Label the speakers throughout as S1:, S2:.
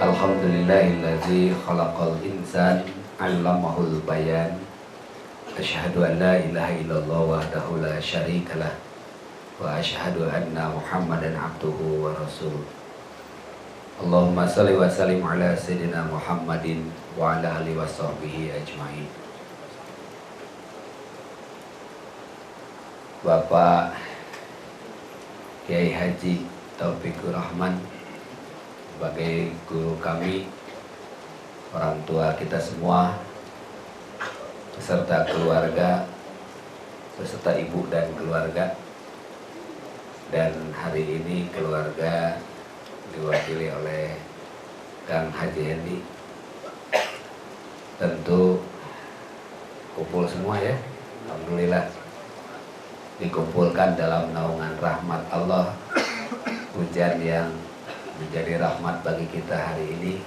S1: Alhamdulillahillazi khalaqal insan 'allamahul bayan. Asyhadu an la ilaha illallah wahdahu la syarikalah wa asyhadu anna Muhammadan abduhu wa rasuluh. Allahumma shalli wa sallim ala sayyidina Muhammadin wa ala alihi wasahbihi ajmain. Bapak Kiai Haji Taufikur Rahman sebagai guru kami, orang tua kita semua, beserta keluarga, beserta ibu dan keluarga. Dan hari ini keluarga diwakili oleh Kang Haji Hendi. Tentu kumpul semua ya, alhamdulillah dikumpulkan dalam naungan rahmat Allah. Hujan yang menjadi rahmat bagi kita hari ini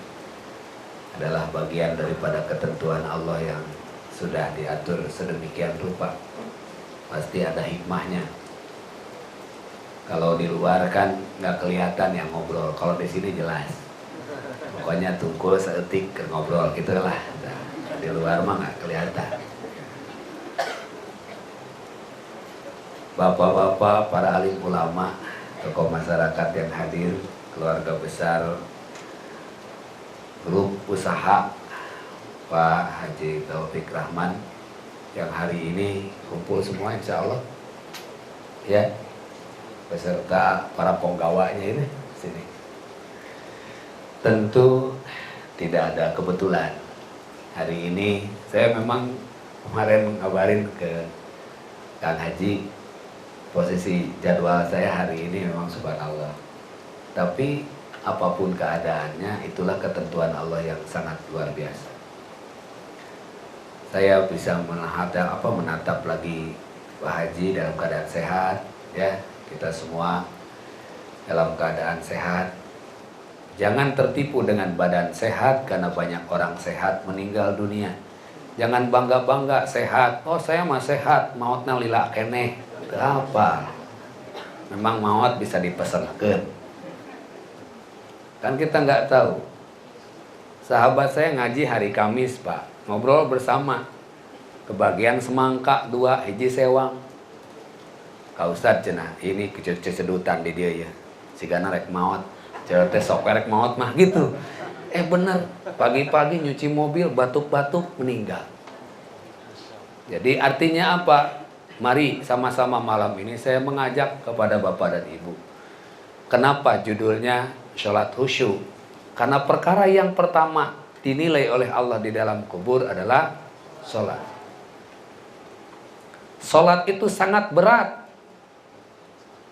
S1: adalah bagian daripada ketentuan Allah yang sudah diatur sedemikian rupa. Pasti ada hikmahnya. Kalau di luar kan nggak kelihatan yang ngobrol, kalau di sini jelas. Pokoknya tungkul seetik ke ngobrol gitulah. Nah, di luar mah nggak kelihatan. Bapak-bapak, para alim ulama, tokoh masyarakat yang hadir, keluarga besar, grup usaha Pak Haji Taufik Rahman yang hari ini kumpul semua insya Allah, ya, beserta para penggawanya ini sini. Tentu tidak ada kebetulan. Hari ini saya memang kemarin ngabarin ke Kang Haji, posisi jadwal saya hari ini memang subhanallah. Tapi apapun keadaannya, itulah ketentuan Allah yang sangat luar biasa. Saya bisa menatap lagi Pak Haji dalam keadaan sehat, ya. Kita semua dalam keadaan sehat. Jangan tertipu dengan badan sehat, karena banyak orang sehat meninggal dunia. Jangan bangga-bangga sehat. Oh, saya mah sehat, mautna lila keneh. Apa? Memang maut bisa dipesankan. Kan kita nggak tahu. Sahabat saya ngaji hari Kamis, Pak. Ngobrol bersama. Kebagian semangka 2 hiji sewang. Ka Ustad cenah, ini kecedutan di dia ya. Sigana rek maot. Cewek teh sok rek maot mah gitu. Bener, pagi-pagi nyuci mobil batuk-batuk meninggal. Jadi artinya apa? Mari sama-sama malam ini saya mengajak kepada Bapak dan Ibu. Kenapa judulnya sholat khusyuk? Karena perkara yang pertama dinilai oleh Allah di dalam kubur adalah sholat. Sholat itu sangat berat.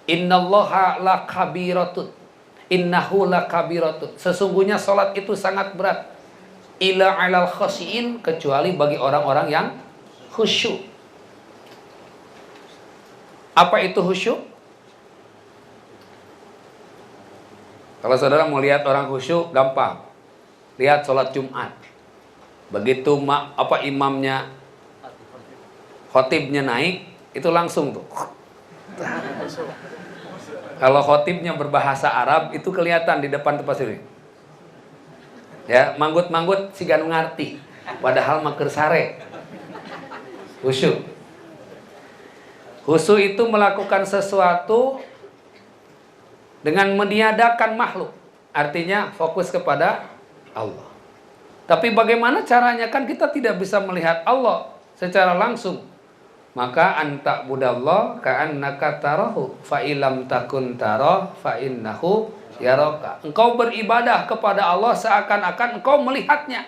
S1: Innallaha lakabiratun. Innahu lakabiratun. Sesungguhnya sholat itu sangat berat. Ila alal khasyiin, kecuali bagi orang-orang yang khusyuk. Apa itu khusyuk? Kalau saudara mau lihat orang khusyuk, gampang. Lihat sholat Jumat. Begitu imamnya, khotibnya naik, itu langsung tuh. Kalau khotibnya berbahasa Arab, itu kelihatan di depan tuh pasti. Ya, manggut-manggut siga nu ngarti. Padahal mah keur sare. Khusyuk. Khusyuk itu melakukan sesuatu dengan meniadakan makhluk. Artinya fokus kepada Allah. Tapi bagaimana caranya? Kan kita tidak bisa melihat Allah secara langsung. Maka anta budallah ka'annaka tarahu fa illam takun tarah fa innahu yaraka. Engkau beribadah kepada Allah seakan-akan engkau melihatnya.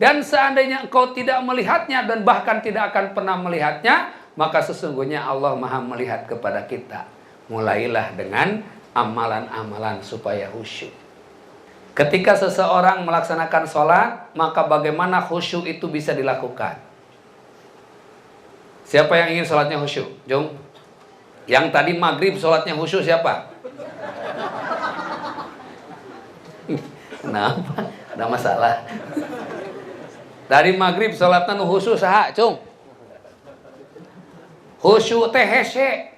S1: Dan seandainya engkau tidak melihatnya dan bahkan tidak akan pernah melihatnya, maka sesungguhnya Allah Maha melihat kepada kita. Mulailah dengan amalan-amalan supaya khusyuk. Ketika seseorang melaksanakan sholat, maka bagaimana khusyuk itu bisa dilakukan? Siapa yang ingin sholatnya khusyuk? Jung? Yang tadi maghrib sholatnya khusyuk siapa? Kenapa? Ada masalah? Dari maghrib sholatnya nu khusyuk saha, Cung? Khusyuk teh hese.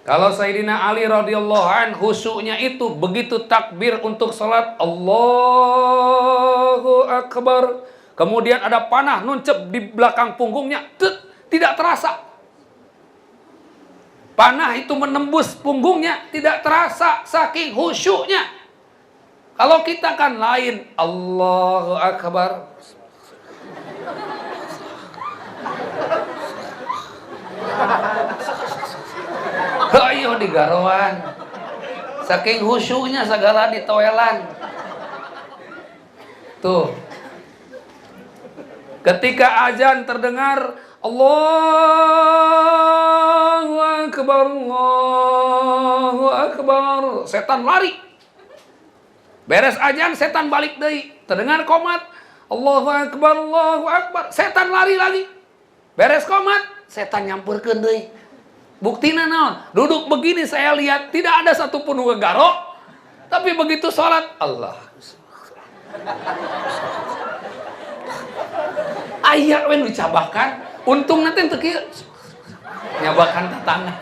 S1: Kalau Sayyidina Ali radhiyallahu anhu khusyuknya itu begitu takbir untuk salat, Allahu Akbar. Kemudian ada panah nuncep di belakang punggungnya, tidak terasa. Panah itu menembus punggungnya, tidak terasa saking khusyuknya. Kalau kita kan lain, Allahu Akbar. Ayo di garoan. Saking khusyuknya segala ditoelan. Tuh. Ketika azan terdengar, Allahu Akbar, Allahu Akbar. Setan lari. Beres azan, setan balik deui. Terdengar komat, Allahu Akbar, Allahu Akbar. Setan lari lagi. Beres komat, setan nyamperkeun deui. Buktina naon? Duduk begini saya lihat tidak ada satupun nu ngegaro. Tapi begitu sholat, Allah. Aya we nu dicabakan, untung nanti teu kieu. Nyabakan tetangga.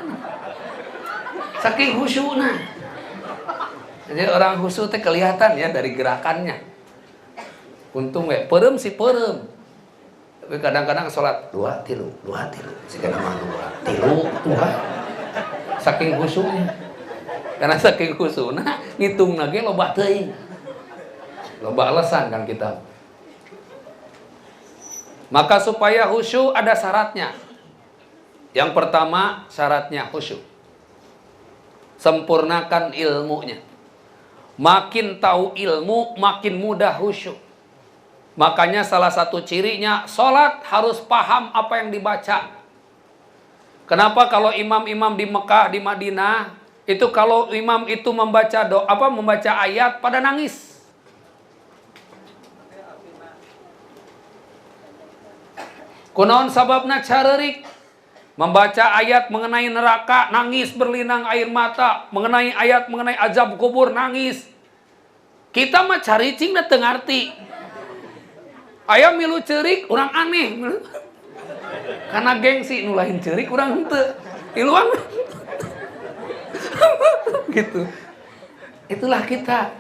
S1: Saking khusyukna. Jadi orang khusyuk teh kelihatan ya dari gerakannya. Untung we peureum si peureum. Tapi kadang-kadang sholat 2 3 2 3, sigana mah 2 3 2. Saking khusyuknya. Karena saking khusyukna ngitungna ge loba teuing. Loba alasan kan kita. Maka supaya khusyuk ada syaratnya. Yang pertama syaratnya khusyuk. Sempurnakan ilmunya. Makin tahu ilmu, makin mudah khusyuk. Makanya salah satu cirinya, sholat harus paham apa yang dibaca. Kenapa kalau imam-imam di Mekah, di Madinah, itu kalau imam itu membaca doa, apa, membaca ayat pada nangis. Kunaon sababna careurik? Membaca ayat mengenai neraka, nangis berlinang air mata. Mengenai ayat mengenai azab kubur, nangis. Kita mah caricing da teu ngarti. Aya milu ceurik, urang aneh. Karena gengsi, nu lain ceurik, urang henteu. Iluang. Gitu. Itulah kita.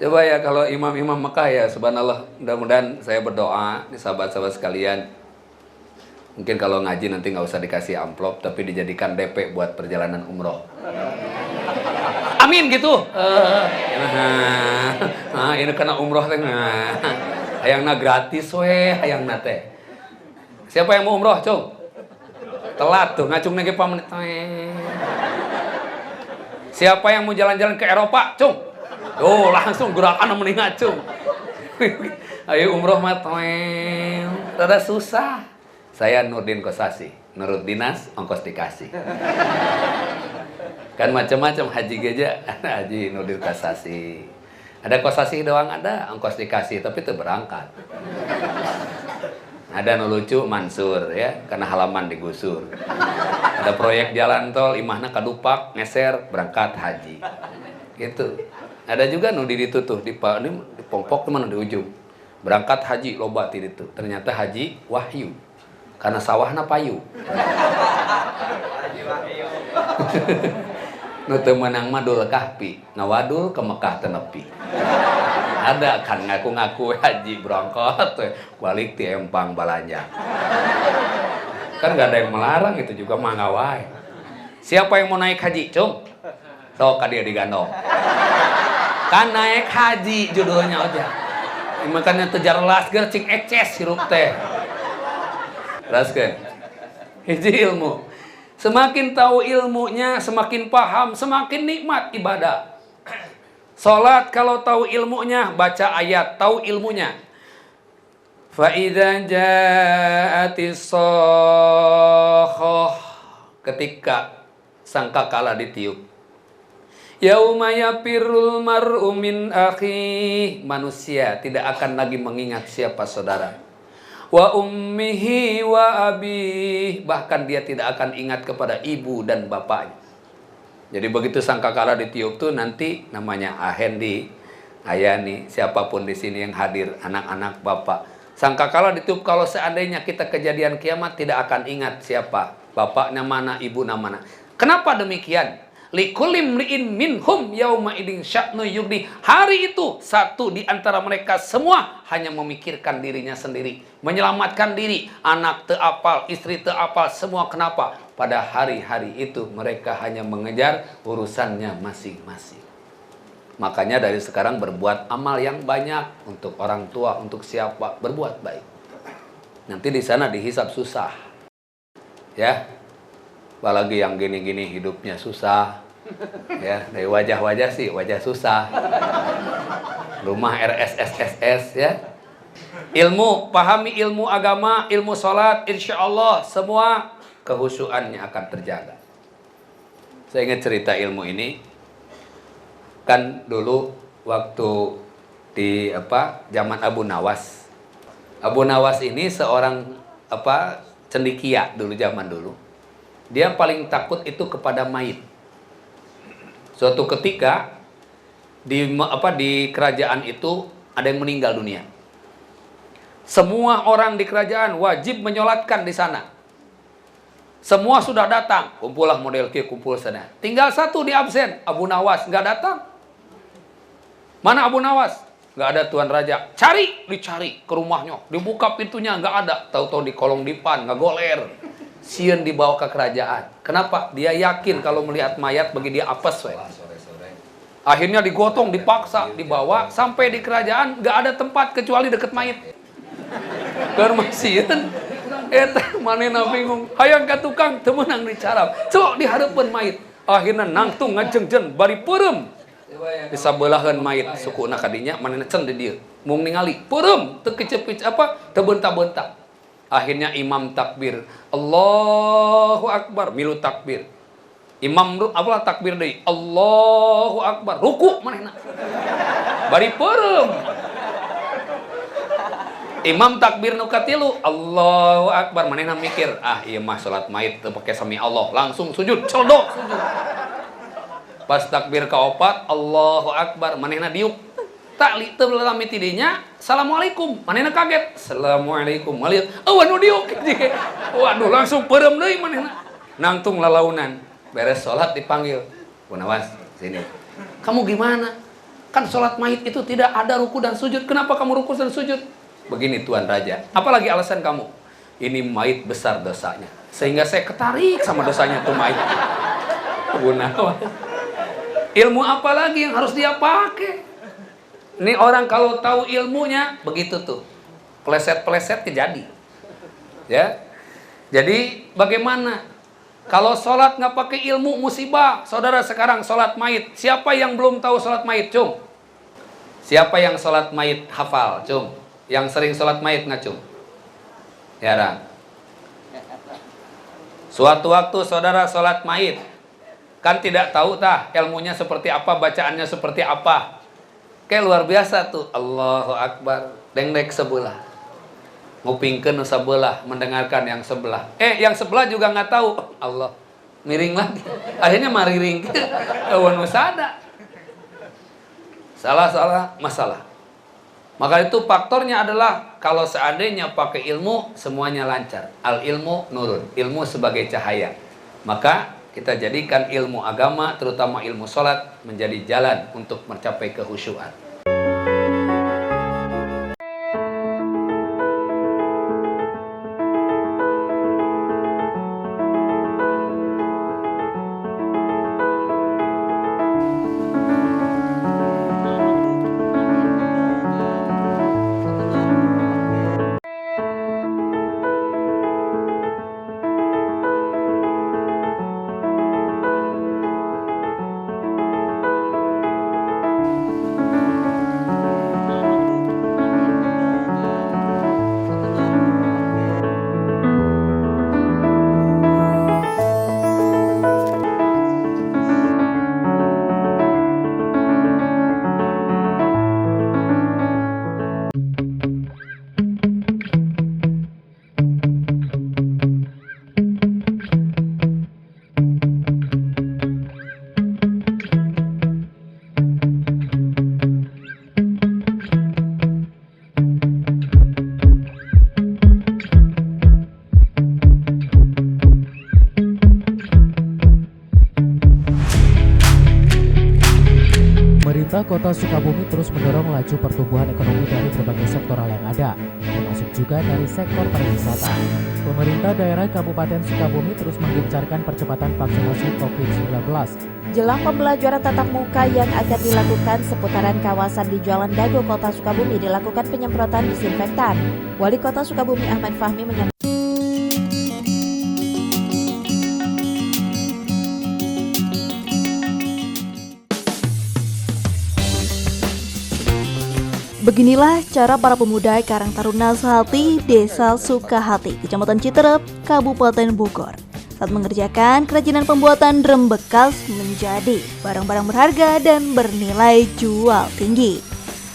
S1: Coba ya kalau imam-imam Mekah ya, subhanallah, mudah-mudahan saya berdoa nih sahabat-sahabat sekalian. Mungkin kalau ngaji nanti nggak usah dikasih amplop, tapi dijadikan DP buat perjalanan umroh. Amin gitu. Nah, ini kena umroh teh. Nah, hayangna gratis weh, hayangna teh. Siapa yang mau umroh, Cung? Telat tuh, ngacung ge pamenit. Siapa yang mau jalan-jalan ke Eropa, Cung? Tuh, langsung gerakan mending ngacung. Ayo umroh mah rada susah. Saya Nurdin Kosasih, nurut dinas, ongkos dikasih. Kan macam-macam haji geja, haji Nurdin Kosasih. Ada Kosasih doang ada, ongkos dikasih, tapi itu berangkat. Ada nu lucu Mansur ya, karena halaman digusur. Ada proyek jalan tol, imahna kadupak, ngeser, berangkat haji. Gitu. Ada juga nu di ditu tuh, di ini di pongpok mana di ujung. Berangkat haji loba ti ditu. Ternyata haji wahyu. Karena sawahna payu. Nu teu meunang mah Dul Kahfi, ngawadul ke Mekah teu nepi. Ada kan ngaku-ngaku haji berangkat we, balik ti empang balanja. Kan gak ada yang melarang itu juga mah wae. Siapa yang mau naik haji, Cung? Sok ka dia digandong. Kan naik haji judulnya aja. Makanya teu jelas ger cing eces hirup teh. Teraskeun. Hiji ilmu. Semakin tahu ilmunya, semakin paham, semakin nikmat ibadah. Salat kalau tahu ilmunya, baca ayat, tahu ilmunya. Fa idza ja'atis sakhah, ketika sangkakala ditiup. Yauma yafirrul mar'u min akhihi, manusia tidak akan lagi mengingat siapa saudara. Wa ummihi wa abihi, bahkan dia tidak akan ingat kepada ibu dan bapaknya. Jadi begitu sangkakala ditiup tuh nanti namanya Ahendi, Ayani, siapapun di sini yang hadir, anak-anak bapak. Sangkakala ditiup kalau seandainya kita kejadian kiamat tidak akan ingat siapa bapaknya mana, ibu mana. Kenapa demikian? Likulli imri'in minhum yauma idzin sya'nu yughni. Hari itu satu di antara mereka semua hanya memikirkan dirinya sendiri, menyelamatkan diri, anak teu apal, istri teu apal, semua kenapa? Pada hari-hari itu mereka hanya mengejar urusannya masing-masing. Makanya dari sekarang berbuat amal yang banyak untuk orang tua, untuk siapa, berbuat baik. Nanti di sana dihisab susah. Ya. Apalagi yang gini-gini hidupnya susah. Ya, dari wajah-wajah sih, wajah susah. Rumah RSSSS ya. Ilmu, pahami ilmu agama, ilmu sholat, insya Allah semua kehusuannya akan terjaga. Saya ingat cerita ilmu ini. Kan dulu waktu di zaman Abu Nawas. Abu Nawas ini seorang cendikia dulu, zaman dulu. Dia paling takut itu kepada mayit. Suatu ketika di kerajaan itu ada yang meninggal dunia. Semua orang di kerajaan wajib menyolatkan di sana. Semua sudah datang, kumpullah model Q, kumpul sana. Tinggal satu di absen, Abu Nawas nggak datang. Mana Abu Nawas? Nggak ada Tuan Raja. Cari, dicari ke rumahnya, dibuka pintunya nggak ada. Tahu-tahu di kolong dipan, ngagoler. Sieun dibawa ke kerajaan. Kenapa? Dia yakin kalau melihat mayat bagi dia apes we. Akhirnya digotong, dipaksa, dibawa sampai di kerajaan nggak ada tempat kecuali deket mayat. Keur sieun eta manehna bingung. Hayang ka tukang teu meunang dicarab. Cok di hareupeun mayit. Akhirnya nangtung ngajengjen bari peureum. Disabeullaheun mayit sukuna kadinya manehna cen di dieu. Mung ningali peureum teu kecep-kecep teu bentak-bentak. Akhirnya imam takbir, Allahu Akbar, milu takbir. Imam apalah takbir deui, Allahu Akbar, ruku manehna. Bari peureum. Imam takbir nu katilu, Allahu Akbar, manehna mikir, ah ieu mah salat mayit teu pake sami Allah, langsung sujud, celdok sujud. Pas takbir kaopat, Allahu Akbar, manehna diuk. Tak teu lami tidinya, assalamualaikum. Manehna kaget, assalamualaikum. Malihat, eueuh nu diuk. Waduh, langsung peureum deui manehna. Nangtung lalaunan. Beres salat dipanggil. Bu Nawas, sini. Kamu gimana? Kan salat mayit itu tidak ada ruku dan sujud. Kenapa kamu ruku dan sujud? Begini Tuan Raja, apalagi alasan kamu? Ini mayit besar dosanya. Sehingga saya ketarik sama dosanya tuh mayit. Bu Nawas. Ilmu apa lagi yang harus dia pakai? Ini orang kalau tahu ilmunya begitu tuh. Pleset-pleset kejadi. Ya. Jadi bagaimana? Kalau sholat nggak pakai ilmu musibah. Saudara sekarang sholat mayit. Siapa yang belum tahu sholat mayit, cung? Siapa yang sholat mayit hafal, cung? Yang sering sholat mayit nggak, cung? Jarang. Suatu waktu saudara sholat mayit, kan tidak tahu tah ilmunya seperti apa, bacaannya seperti apa. Kayak luar biasa tuh. Allahu Akbar. Dengdek sebelah. Ngupingkeun nu sebelah, mendengarkan yang sebelah. Yang sebelah juga nggak tahu. Allah. Miring lagi. Akhirnya mariring. Eueuh nu sada. Salah-salah masalah. Maka itu faktornya adalah kalau seandainya pakai ilmu semuanya lancar. Al ilmu nurun, ilmu sebagai cahaya. Maka kita jadikan ilmu agama, terutama ilmu sholat, menjadi jalan untuk mencapai kehusyuan.
S2: Kota Sukabumi terus mendorong laju pertumbuhan ekonomi dari berbagai sektoral yang ada, termasuk juga dari sektor pariwisata. Pemerintah daerah Kabupaten Sukabumi terus menggencarkan percepatan vaksinasi COVID-19.
S3: Jelang pembelajaran tatap muka yang akan dilakukan seputaran kawasan di Jalan Dago Kota Sukabumi dilakukan penyemprotan disinfektan. Wali Kota Sukabumi Ahmad Fahmi menyampaikan
S4: Beginilah cara para pemuda Karang Taruna Sehati, Desa Sukahati, Kecamatan Citeureup, Kabupaten Bogor, saat mengerjakan kerajinan pembuatan drum bekas menjadi barang-barang berharga dan bernilai jual tinggi.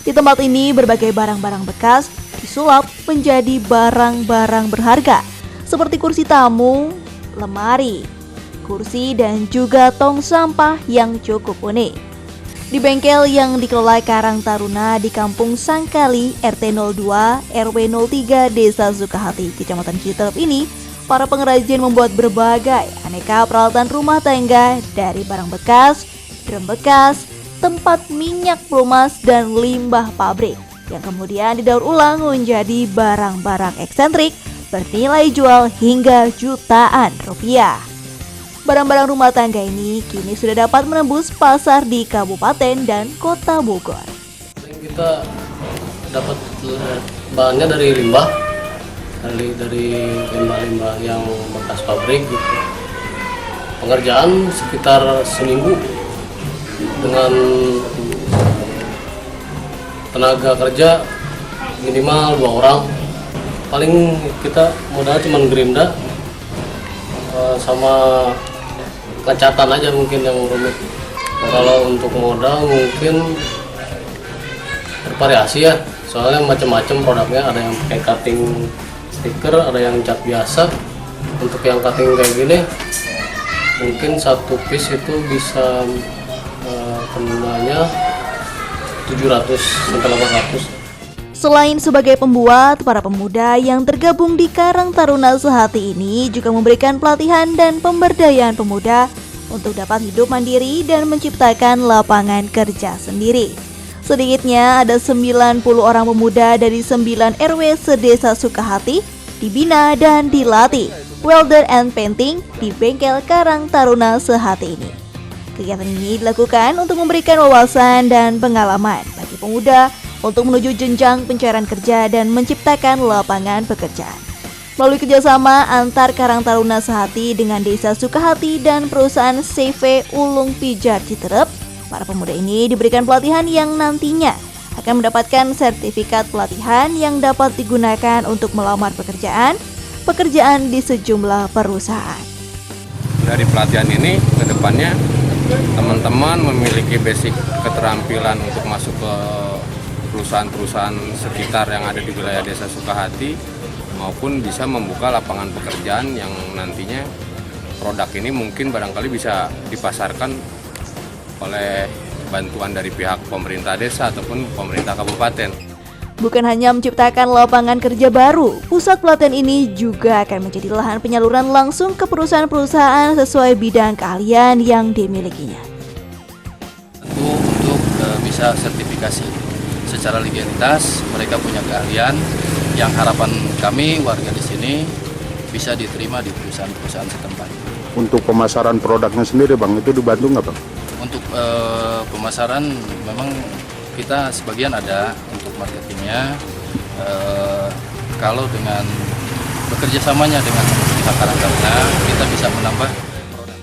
S4: Di tempat ini berbagai barang-barang bekas disulap menjadi barang-barang berharga seperti kursi tamu, lemari, kursi dan juga tong sampah yang cukup unik. Di bengkel yang dikelola Karang Taruna di Kampung Sangkali, RT 02, RW 03, Desa Sukahati, Kecamatan Citeureup ini, para pengrajin membuat berbagai aneka peralatan rumah tangga dari barang bekas, drum bekas, tempat minyak pelumas, dan limbah pabrik yang kemudian didaur ulang menjadi barang-barang eksentrik bernilai jual hingga jutaan rupiah. Barang-barang rumah tangga ini kini sudah dapat menembus pasar di kabupaten dan kota Bogor.
S5: Kita dapat bahannya dari limbah, dari limbah-limbah yang bekas pabrik gitu. Pengerjaan sekitar seminggu dengan tenaga kerja minimal 2 orang. Paling kita modal cuma gerinda sama kecatan aja mungkin yang rumit. Kalau untuk modal mungkin bervariasi ya, soalnya macam-macam produknya, ada yang pakai cutting stiker, ada yang cat biasa. Untuk yang cutting kayak gini mungkin satu piece itu bisa kenanya 700 sampai 800.
S4: Selain sebagai pembuat, para pemuda yang tergabung di Karang Taruna Sehati ini juga memberikan pelatihan dan pemberdayaan pemuda untuk dapat hidup mandiri dan menciptakan lapangan kerja sendiri. Sedikitnya ada 90 orang pemuda dari 9 RW sedesa Sukahati dibina dan dilatih welder and painting di bengkel Karang Taruna Sehati ini. Kegiatan ini dilakukan untuk memberikan wawasan dan pengalaman bagi pemuda untuk menuju jenjang pencarian kerja dan menciptakan lapangan pekerjaan. Melalui kerjasama antar Karang Taruna Sehati dengan Desa Sukahati dan perusahaan CV Ulung Pijar Citeureup, para pemuda ini diberikan pelatihan yang nantinya akan mendapatkan sertifikat pelatihan yang dapat digunakan untuk melamar pekerjaan di sejumlah perusahaan.
S6: Dari pelatihan ini ke depannya teman-teman memiliki basic keterampilan untuk masuk ke perusahaan-perusahaan sekitar yang ada di wilayah Desa Sukahati, maupun bisa membuka lapangan pekerjaan yang nantinya produk ini mungkin barangkali bisa dipasarkan oleh bantuan dari pihak pemerintah desa ataupun pemerintah kabupaten.
S4: Bukan hanya menciptakan lapangan kerja baru, pusat pelatihan ini juga akan menjadi lahan penyaluran langsung ke perusahaan-perusahaan sesuai bidang keahlian yang dimilikinya.
S7: Tentu untuk bisa sertifikasi secara legalitas, mereka punya keahlian yang harapan kami warga di sini bisa diterima di perusahaan-perusahaan setempat.
S8: Untuk pemasaran produknya sendiri, Bang, itu dibantu nggak, Bang?
S7: Untuk pemasaran memang kita sebagian ada untuk marketingnya. Kalau dengan bekerja samanya dengan pihak Karang Taruna, kita bisa menambah produk.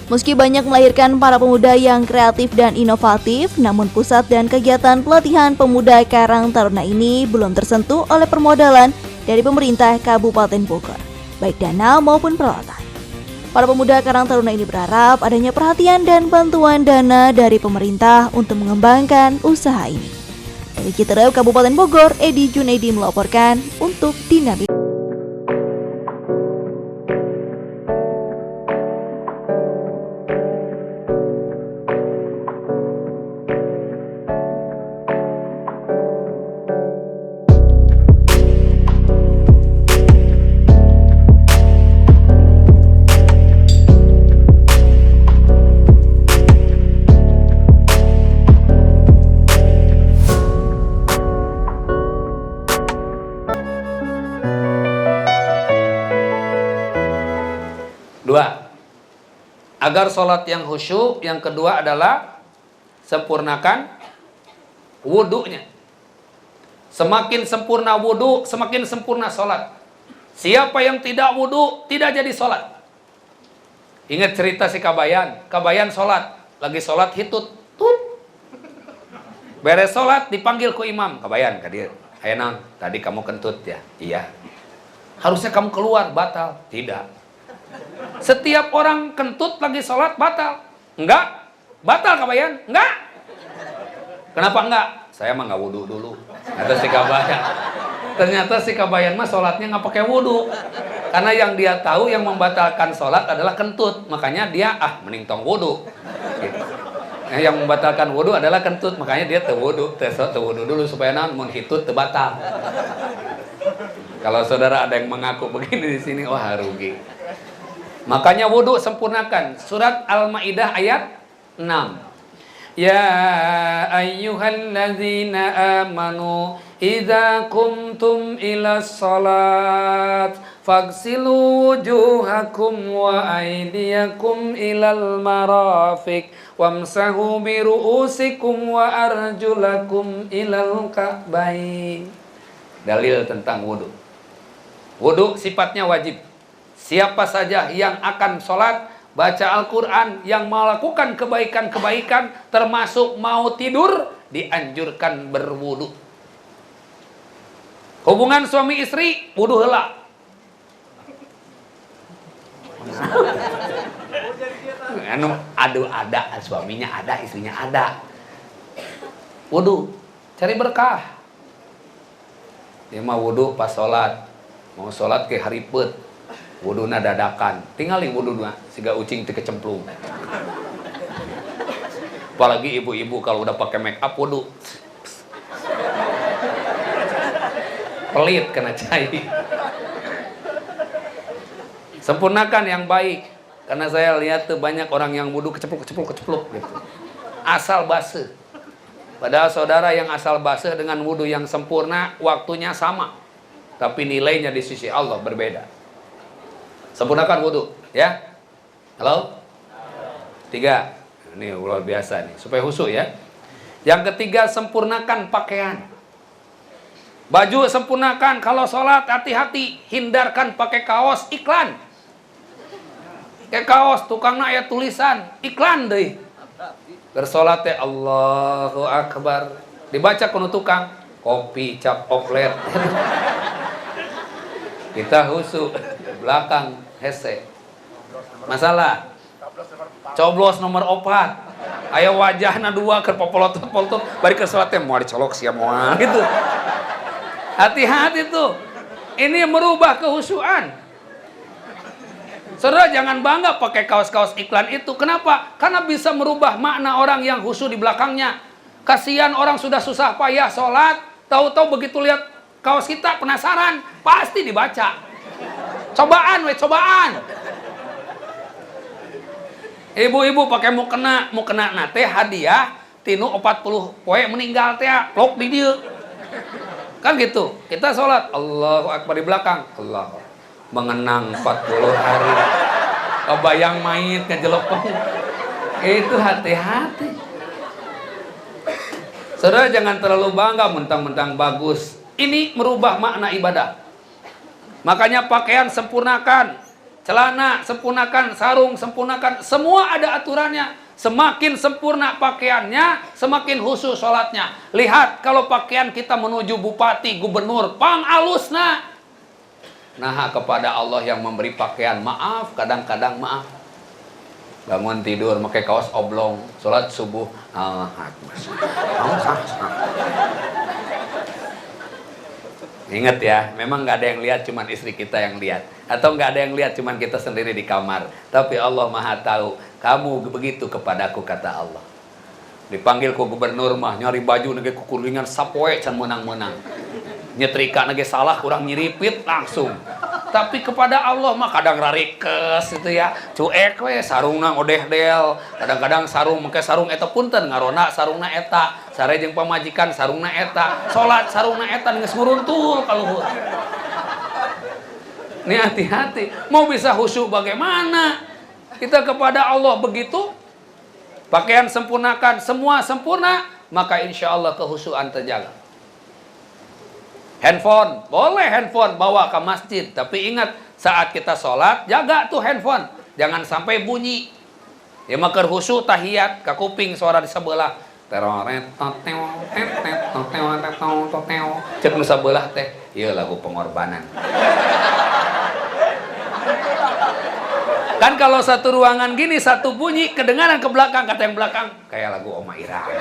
S4: Meski banyak melahirkan para pemuda yang kreatif dan inovatif, namun pusat dan kegiatan pelatihan pemuda Karang Taruna ini belum tersentuh oleh permodalan dari pemerintah Kabupaten Bogor, baik dana maupun peralatan. Para pemuda Karang Taruna ini berharap adanya perhatian dan bantuan dana dari pemerintah untuk mengembangkan usaha ini. Dari Citeureup, Kabupaten Bogor, Edi Junedi melaporkan untuk Dinamika.
S1: Agar sholat yang khusyuk, yang kedua adalah sempurnakan wudhunya. Semakin sempurna wudhu, semakin sempurna sholat. Siapa yang tidak wudhu, tidak jadi sholat. Ingat cerita si Kabayan. Kabayan sholat, lagi sholat hitut, tut. Beres sholat dipanggil ku imam. "Kabayan, ka dieu. Aya naon? Tadi kamu kentut ya?" "Iya." "Harusnya kamu keluar, batal." "Tidak. Setiap orang kentut lagi sholat batal." "Enggak." "Batal, Kabayan." "Enggak." "Kenapa enggak?" "Saya mah enggak wudhu dulu," kata si Kabayan. Ternyata si Kabayan mah sholatnya nggak pakai wudhu. Karena yang dia tahu yang membatalkan sholat adalah kentut. Makanya dia, "Ah, mending tong wudhu." Gitu. Nah, yang membatalkan wudhu adalah kentut. Makanya dia teu wudhu, teu wudhu dulu supaya naon, mun hitut teu batal. Kalau saudara ada yang mengaku begini di sini, wah, rugi. Makanya wudhu sempurnakan. Surat Al-Maidah ayat 6. يا أيها الذين آمنوا إذا قمتم إلى الصلاة فاغسلوا وجوهكم وأيديكم إلى المرافق وامسحوا برءوسكم وأرجلكم إلى الكعبين. Dalil tentang wudhu. Wudhu sifatnya wajib. Siapa saja yang akan sholat, baca Al-Quran, yang melakukan kebaikan-kebaikan, termasuk mau tidur, dianjurkan berwudu. Hubungan suami istri, wudu heula. Anu, aduh, ada, suaminya ada, istrinya ada. Wudu, cari berkah. Dia mah wudu pas sholat, mau sholat ke haripet, wuduna dadakan. Tinggalin wuduna, siga ucing teu kecemplung. Apalagi ibu-ibu kalau udah pakai make up wudu. Pelit kena cai. Sempurnakan yang baik. Karena saya lihat tuh banyak orang yang wudu kecepluk, kecepluk, kecepluk gitu. Asal basah. Padahal saudara yang asal basah dengan wudu yang sempurna waktunya sama. Tapi nilainya di sisi Allah berbeda. Sempurnakan wudu, ya. Halo? Tiga. Ini luar biasa nih, supaya khusyuk ya. Yang ketiga, sempurnakan pakaian. Baju sempurnakan, kalau sholat hati-hati, hindarkan pakai kaos iklan. Kayak kaos tukangna aya tulisan iklan deh. Bersolat teh Allahu Akbar. Dibaca ku nu tukang kopi cap oplet. Kita khusyuk belakang hese. Masalah coblos nomor 4. Aya wajahna dua keur popolotot-polotot bari keur salat teh moal dicolok sia moal gitu. Hati-hati tuh. Ini merubah kehusuan. Saudara jangan bangga pakai kaos-kaos iklan itu. Kenapa? Karena bisa merubah makna orang yang khusyuk di belakangnya. Kasihan orang sudah susah payah sholat, tahu-tahu begitu lihat kaos kita penasaran, pasti dibaca. Cobaan we, cobaan. Ibu-ibu pakai mukena nate hadiah tinu 40 poe meninggal teh plok di dieu. Kan gitu. Kita sholat Allahu Akbar di belakang. Allah mengenang 40 hari. Kebayang mayit ngejelepeng. Itu hati-hati. Saudara jangan terlalu bangga mentang-mentang bagus. Ini merubah makna ibadah. Makanya pakaian sempurnakan, celana sempurnakan, sarung sempurnakan, semua ada aturannya. Semakin sempurna pakaiannya, semakin khusyuk sholatnya. Lihat kalau pakaian kita menuju bupati, gubernur, pang alusna. Nah, kepada Allah yang memberi pakaian, maaf, kadang-kadang maaf. Bangun tidur pakai kaos oblong, sholat subuh, Allah Akbar. Ingat ya, memang nggak ada yang lihat, cuman istri kita yang lihat. Atau nggak ada yang lihat, cuman kita sendiri di kamar. Tapi Allah Maha Tahu, kamu begitu kepadaku, kata Allah. Dipanggil ku gubernur mah, nyari baju nege kukuringan sapoe can menang-menang. Nyetrika nege salah, kurang nyiripit langsung. Tapi kepada Allah mah kadang rarikes itu ya, cuek we, sarungna odeh-del. Kadang-kadang sarung make sarung eta punten ngarona sarungna eta, sare jeung pamajikan sarungna eta, salat sarungna eta geus nguruntul ka luhur. Ini hati-hati, mau bisa khusyuk bagaimana? Kita kepada Allah begitu, pakaian sempurnakan, semua sempurna, maka insya Allah kehusuan terjaga. Handphone, boleh handphone bawa ke masjid, tapi ingat saat kita sholat, jaga tuh handphone, jangan sampai bunyi. Ya mah keur husu tahiyat, ka kuping suara di sebelah. Teroret tet tet tet. Cek nu sabelah teh, ieu lagu pengorbanan. Kan kalau satu ruangan gini satu bunyi kedengaran ke belakang, kata yang belakang kayak lagu Oma Irama.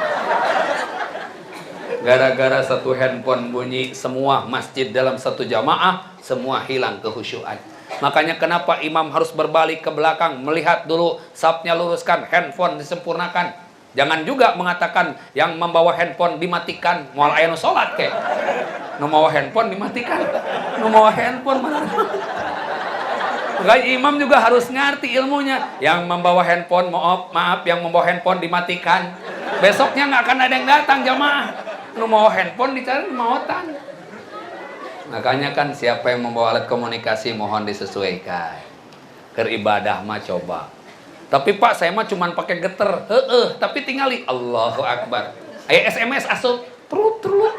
S1: Gara-gara satu handphone bunyi, semua masjid dalam satu jamaah semua hilang kehusyuan. Makanya kenapa imam harus berbalik ke belakang, melihat dulu safnya luruskan, handphone disempurnakan. Jangan juga mengatakan yang membawa handphone dimatikan, moal aya nu salat ke. Nu mawa handphone dimatikan. Nu mawa handphone mana? Makanya imam juga harus ngerti ilmunya. Yang membawa handphone, maaf, maaf, yang membawa handphone dimatikan. Besoknya nggak akan ada yang datang jamaah. Nu mawa handphone dicari maotan. Makanya kan siapa yang membawa alat komunikasi mohon disesuaikan. Keur ibadah mah coba. Tapi Pak, saya mah cuman pakai geter. Heeh, tapi tingali Allahu Akbar. Aya SMS asup, trut trut.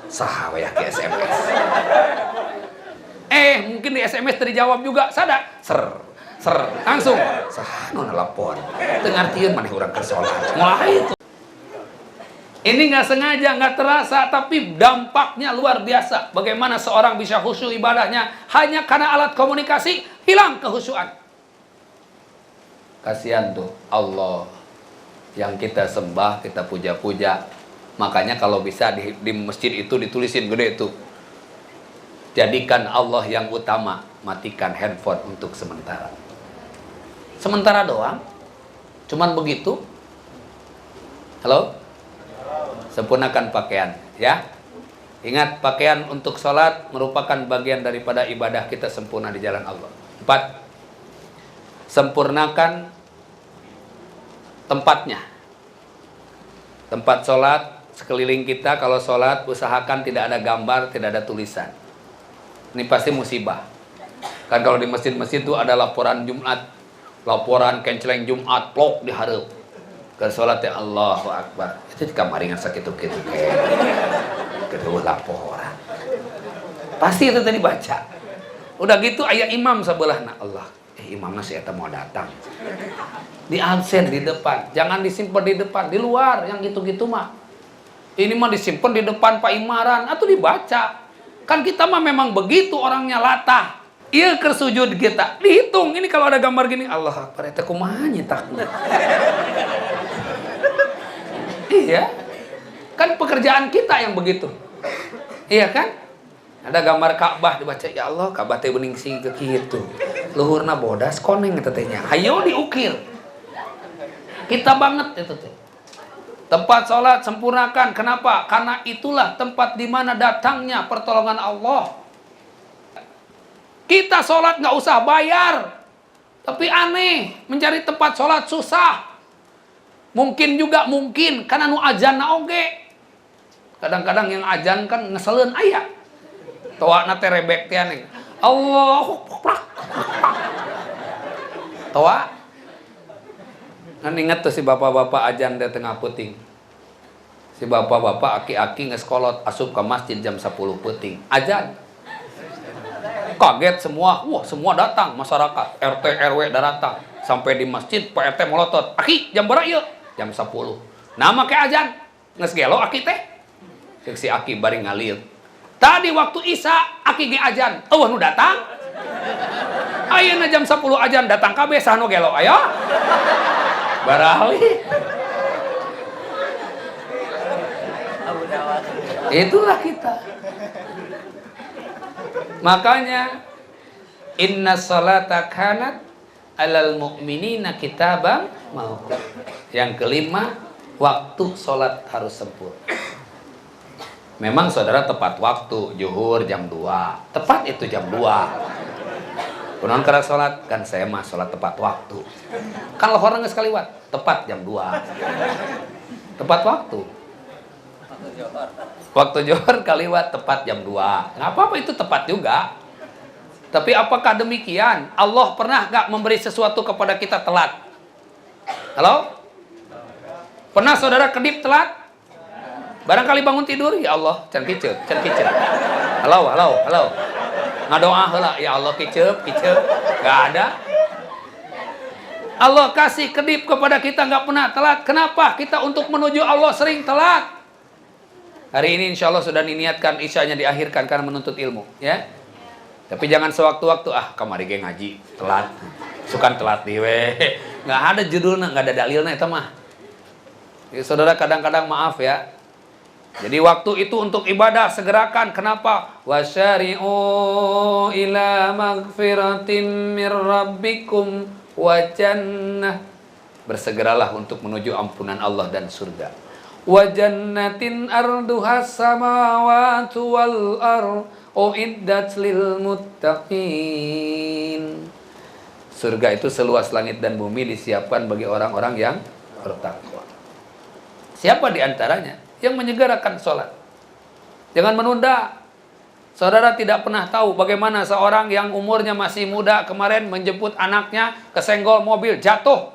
S1: Saha we ke SMS. Mungkin di SMS terjawab juga, sada. Ser, ser, langsung. Saha nu nelpon. Teu ngartieun maneh urang keur salat. Mulai itu. Ini nggak sengaja, nggak terasa, tapi dampaknya luar biasa. Bagaimana seorang bisa khusyuk ibadahnya hanya karena alat komunikasi, hilang kehusuan. Kasihan tuh Allah yang kita sembah, kita puja-puja. Makanya kalau bisa di masjid itu ditulisin gede tuh. Jadikan Allah yang utama, matikan handphone untuk sementara. Sementara doang. Cuman begitu. Halo? Sempurnakan pakaian, ya. Ingat, pakaian untuk sholat merupakan bagian daripada ibadah kita sempurna di jalan Allah. 4. Sempurnakan tempatnya. Tempat sholat sekeliling kita kalau sholat usahakan tidak ada gambar, tidak ada tulisan. Ini pasti musibah. Kan kalau di masjid-masjid tuh ada laporan Jumat, laporan kenceleng Jumat, plok di hareup. Ke sholat ya Allahu Akbar. Itu di kamaringan sakit gitu kayak kedua laporan. Pasti itu tadi baca. Udah gitu aya imam sebelah nah Allah. Imamnya si eta mau datang. Di absen di depan, jangan disimpan di depan, di luar yang gitu-gitu mah. Ini mah disimpan di depan Pak Imaran atau dibaca. Kan kita mah memang begitu orangnya latah. Iya keur sujud kita dihitung. Ini kalau ada gambar gini Allah Akbar eta kumaha nyetakna. Iya. Kan pekerjaan kita yang begitu. Iya kan? Ada gambar Ka'bah dibaca, ya Allah, Ka'bah teh bening sing kitu. Luhurna bodas koneng eta teh nya. Hayo diukir. Kita banget itu teh. Tempat sholat sempurnakan. Kenapa? Karena itulah tempat di mana datangnya pertolongan Allah. Kita sholat nggak usah bayar. Tapi aneh, mencari tempat sholat susah. Mungkin juga mungkin karena nu ajan na oge. Kadang-kadang yang ajan kan ngeselin aya. Toa na teh rebek teh aneh. Allahu Akbar. Toa. Kan inget tuh si bapak-bapak ajan di tengah peuting. Si bapak-bapak aki-aki geus kolot asup ke masjid jam 10 peuting. Ajan. Kaget semua, wah semua datang masyarakat, RT RW datang. Sampai di masjid Pak RT molotot, "Aki, jam berapa yuk?" Jam 10. Nah make ajan. Geus gelo aki teh. Cek si aki bari ngalir. Tadi waktu Isya aki ge ajan. Euweuh nu datang. Ayeuna jam 10 ajan datang kabeh saha nu gelo ayo. Barali. Itulah kita. Makanya inna salata kanat alal mu'minina kitaban mawquta. Yang kelima, waktu sholat harus sempurna. Memang saudara tepat waktu, zuhur jam 2. Tepat itu jam 2. Kunaon karena sholat? Kan saya mah sholat tepat waktu. Kan lohorna geus kaliwat, tepat jam 2. Tepat waktu. Waktu johor kaliwat tepat jam 2. Nggak apa-apa itu tepat juga. Tapi apakah demikian? Allah pernah gak memberi sesuatu kepada kita telat? Halo? Pernah saudara kedip telat? Barangkali bangun tidur, ya Allah, can kiceup, can kiceup. Halo, halo, halo. Ngadoa heula, ya Allah, kiceup, kiceup. Gak ada. Allah kasih kedip kepada kita nggak pernah telat. Kenapa? Kita untuk menuju Allah sering telat. Hari ini insya Allah sudah diniatkan isyanya diakhirkan karena menuntut ilmu, ya. Tapi jangan sewaktu-waktu, ah, kamari ge ngaji telat, sukan telat di we. Nggak ada judulnya, nggak ada dalilnya itu mah. Jadi, saudara, kadang-kadang maaf ya. Jadi waktu itu untuk ibadah segerakan. Kenapa? وسارعوا إلى مغفرة من ربكم وجنة. Bersegeralah untuk menuju ampunan Allah dan surga. وجنة عرضها السماوات والأرض أعدت للمتقين. Surga itu seluas langit dan bumi, disiapkan bagi orang-orang yang bertakwa. Siapa di antaranya? Yang menyegerakan sholat. Jangan menunda. Saudara tidak pernah tahu bagaimana seorang yang umurnya masih muda kemarin menjemput anaknya, kesenggol mobil, jatuh.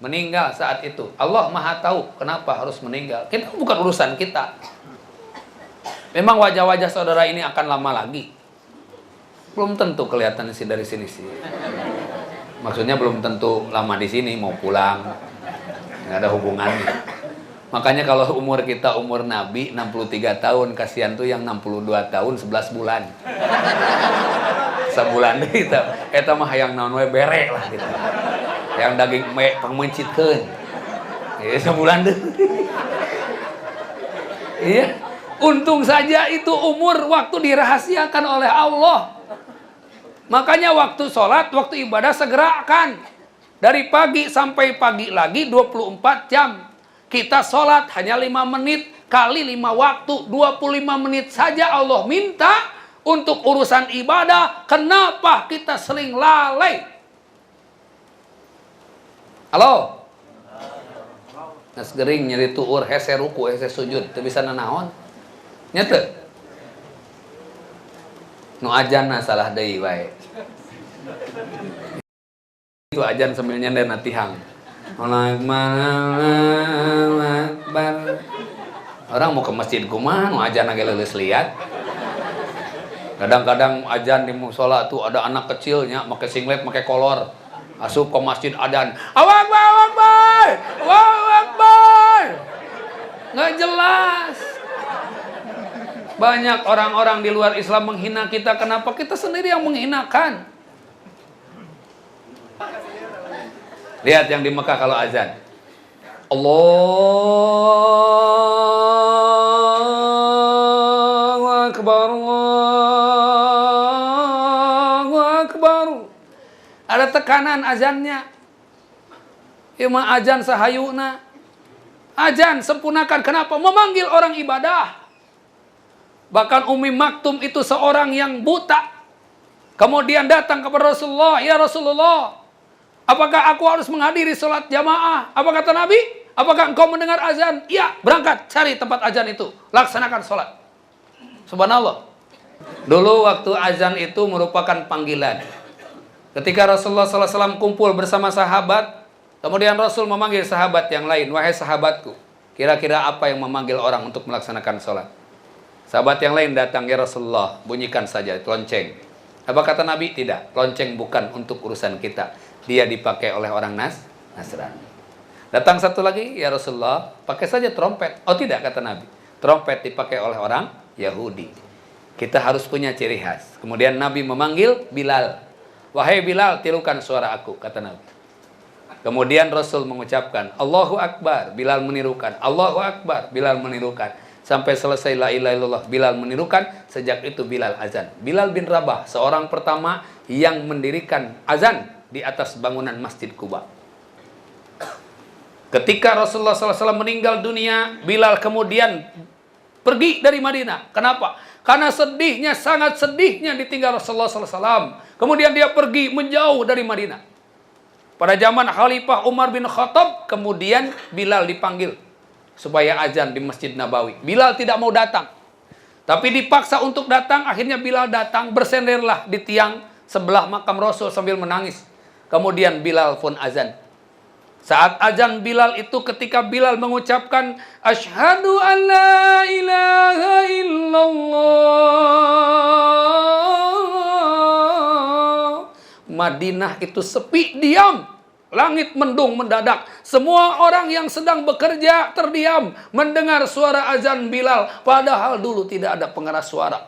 S1: Meninggal saat itu. Allah Maha tahu kenapa harus meninggal. Kita bukan urusan kita. Memang wajah-wajah saudara ini akan lama lagi. Belum tentu kelihatan sih dari sini sih. Maksudnya belum tentu lama di sini, mau pulang. Nggak ada hubungannya. Makanya kalau umur kita umur Nabi 63 tahun, kasihan tuh yang 62 tahun 11 bulan. Sebulan itu. Eta mah hayang naon we bere lah gitu. Yang daging me pangmeuncitkeun. Ya sebulan deh. Iya. Untung saja itu umur waktu dirahasiakan oleh Allah. Makanya waktu sholat, waktu ibadah segerakan. Dari pagi sampai pagi lagi 24 jam. Kita sholat hanya 5 menit kali 5 waktu. 25 menit saja Allah minta untuk urusan ibadah. Kenapa kita sering lalai? Halo? Nas gering, nyeri tuur, hese ruku, hese sujud, teu bisa nanaon. Nya teu? Nu ajanna salah deui wae. Itu ajan sambil nyender na tihang. Akbar. Orang mau ke masjid kumaha nu ajan ge leuleus liat. Kadang-kadang ajan di musola tuh ada anak kecilnya pakai singlet, pakai kolor. Asup ke masjid adan. Allah Akbar, Allah Akbar. Allahu Akbar. Nggak jelas. Banyak orang-orang di luar Islam menghina kita. Kenapa kita sendiri yang menghinakan? Lihat yang di Mekah kalau azan. Allahu Akbar, Allahu Akbar. Ada tekanan azannya. Ieu mah azan sahayuna. Azan sempurnakan. Kenapa? Memanggil orang ibadah. Bahkan Umi Maktum itu seorang yang buta. Kemudian datang kepada Rasulullah, "Ya Rasulullah, apakah aku harus menghadiri sholat jamaah?" Apa kata Nabi? "Apakah engkau mendengar azan?" "Iya." "Berangkat, cari tempat azan itu. Laksanakan sholat." Subhanallah. Dulu waktu azan itu merupakan panggilan. Ketika Rasulullah SAW kumpul bersama sahabat, kemudian Rasul memanggil sahabat yang lain, "Wahai sahabatku, kira-kira apa yang memanggil orang untuk melaksanakan sholat?" Sahabat yang lain datang, "Ya Rasulullah, bunyikan saja lonceng." Apa kata Nabi? "Tidak, lonceng bukan untuk urusan kita. Dia dipakai oleh orang Nasrani." Datang satu lagi, "Ya Rasulullah, pakai saja trompet." "Oh tidak," kata Nabi. "Trompet dipakai oleh orang Yahudi. Kita harus punya ciri khas." Kemudian Nabi memanggil Bilal. "Wahai Bilal, tirukan suara aku," kata Nabi. Kemudian Rasul mengucapkan, "Allahu Akbar." Bilal menirukan. Allahu Akbar. Bilal menirukan. Sampai selesai la ilaha illallah, Bilal menirukan. Sejak itu Bilal azan. Bilal bin Rabah, seorang pertama yang mendirikan azan di atas bangunan Masjid Quba. Ketika Rasulullah SAW meninggal dunia, Bilal kemudian pergi dari Madinah. Kenapa? Karena sedihnya, sangat sedihnya ditinggal Rasulullah SAW. Kemudian dia pergi menjauh dari Madinah. Pada zaman Khalifah Umar bin Khattab, kemudian Bilal dipanggil supaya azan di Masjid Nabawi. Bilal tidak mau datang. Tapi dipaksa untuk datang, akhirnya Bilal datang, bersenderlah di tiang. sebelah makam Rasul sambil menangis. Kemudian Bilal pun azan. Saat azan Bilal itu ketika Bilal mengucapkan asyhadu an la ilaha illallah, Madinah itu sepi, diam. Langit mendung mendadak. Semua orang yang sedang bekerja terdiam mendengar suara azan Bilal. Padahal dulu tidak ada pengeras suara.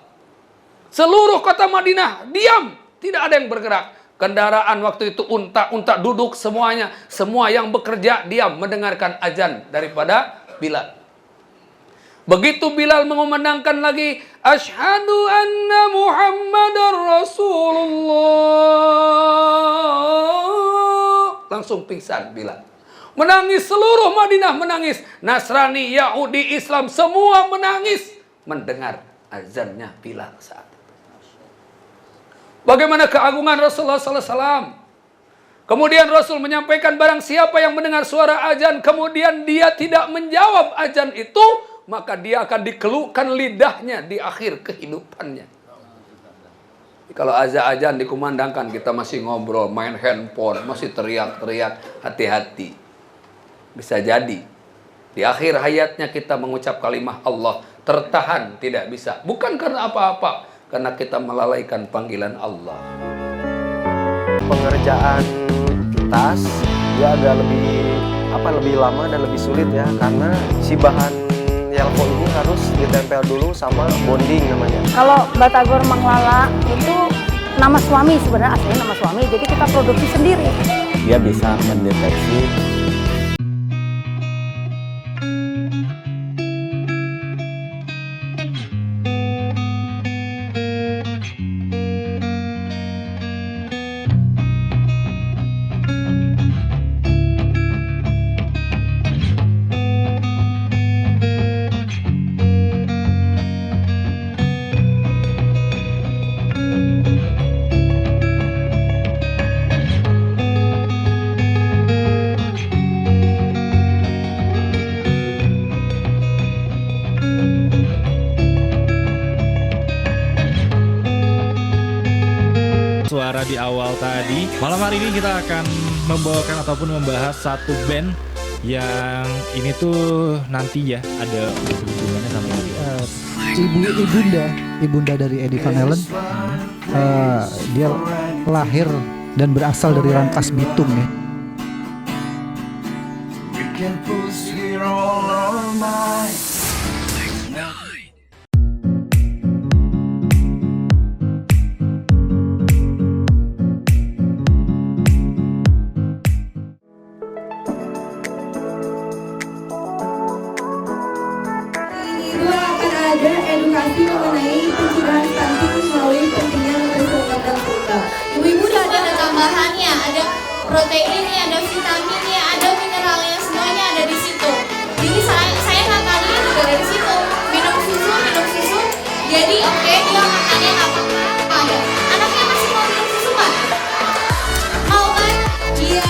S1: Seluruh kota Madinah diam, tidak ada yang bergerak. Kendaraan waktu itu unta-unta duduk semuanya. Semua yang bekerja diam mendengarkan azan daripada Bilal. Begitu Bilal mengumandangkan lagi asyhadu anna Muhammadar Rasulullah, langsung pingsan Bilal. Menangis, seluruh Madinah menangis. Nasrani, Yahudi, Islam semua menangis mendengar azannya Bilal saat itu. Bagaimana keagungan Rasulullah SAW. Kemudian Rasul menyampaikan barang siapa yang mendengar suara azan kemudian dia tidak menjawab azan itu, maka dia akan dikeluhkan lidahnya di akhir kehidupannya. Kalau azan-azan dikumandangkan kita masih ngobrol, main handphone, masih teriak-teriak, hati-hati. Bisa jadi di akhir hayatnya kita mengucap kalimah Allah tertahan, tidak bisa. Bukan karena apa-apa, karena kita melalaikan panggilan Allah.
S9: Pengerjaan tas dia agak lebih lama dan lebih sulit ya, karena si bahan Yelko ini harus ditempel dulu sama bonding namanya.
S10: Kalau Batagor Manglala itu nama suami, sebenarnya aslinya nama suami, jadi kita produksi sendiri.
S11: Dia bisa mendeteksi
S12: suara di awal tadi. Malam hari ini kita akan membawakan ataupun membahas satu band yang ini tuh nanti ya ada hubungannya sama ini.
S13: Ibunda dari Eddie Van Halen, dia lahir dan berasal dari Rangkas Bitung ya.
S14: Mengenai pencegahan stunting melalui pentingnya nutrisi lengkap dan seimbang.
S15: Ibu-ibu udah ada tambahannya, ada proteinnya, ada vitaminnya, ada mineralnya, semuanya ada di situ. Jadi saya ngakalinnya juga dari situ. Minum susu. Jadi oke, dia makannya nggak apa-apa. Ya. Anaknya masih mau minum susu nggak? Mau kan? Iya.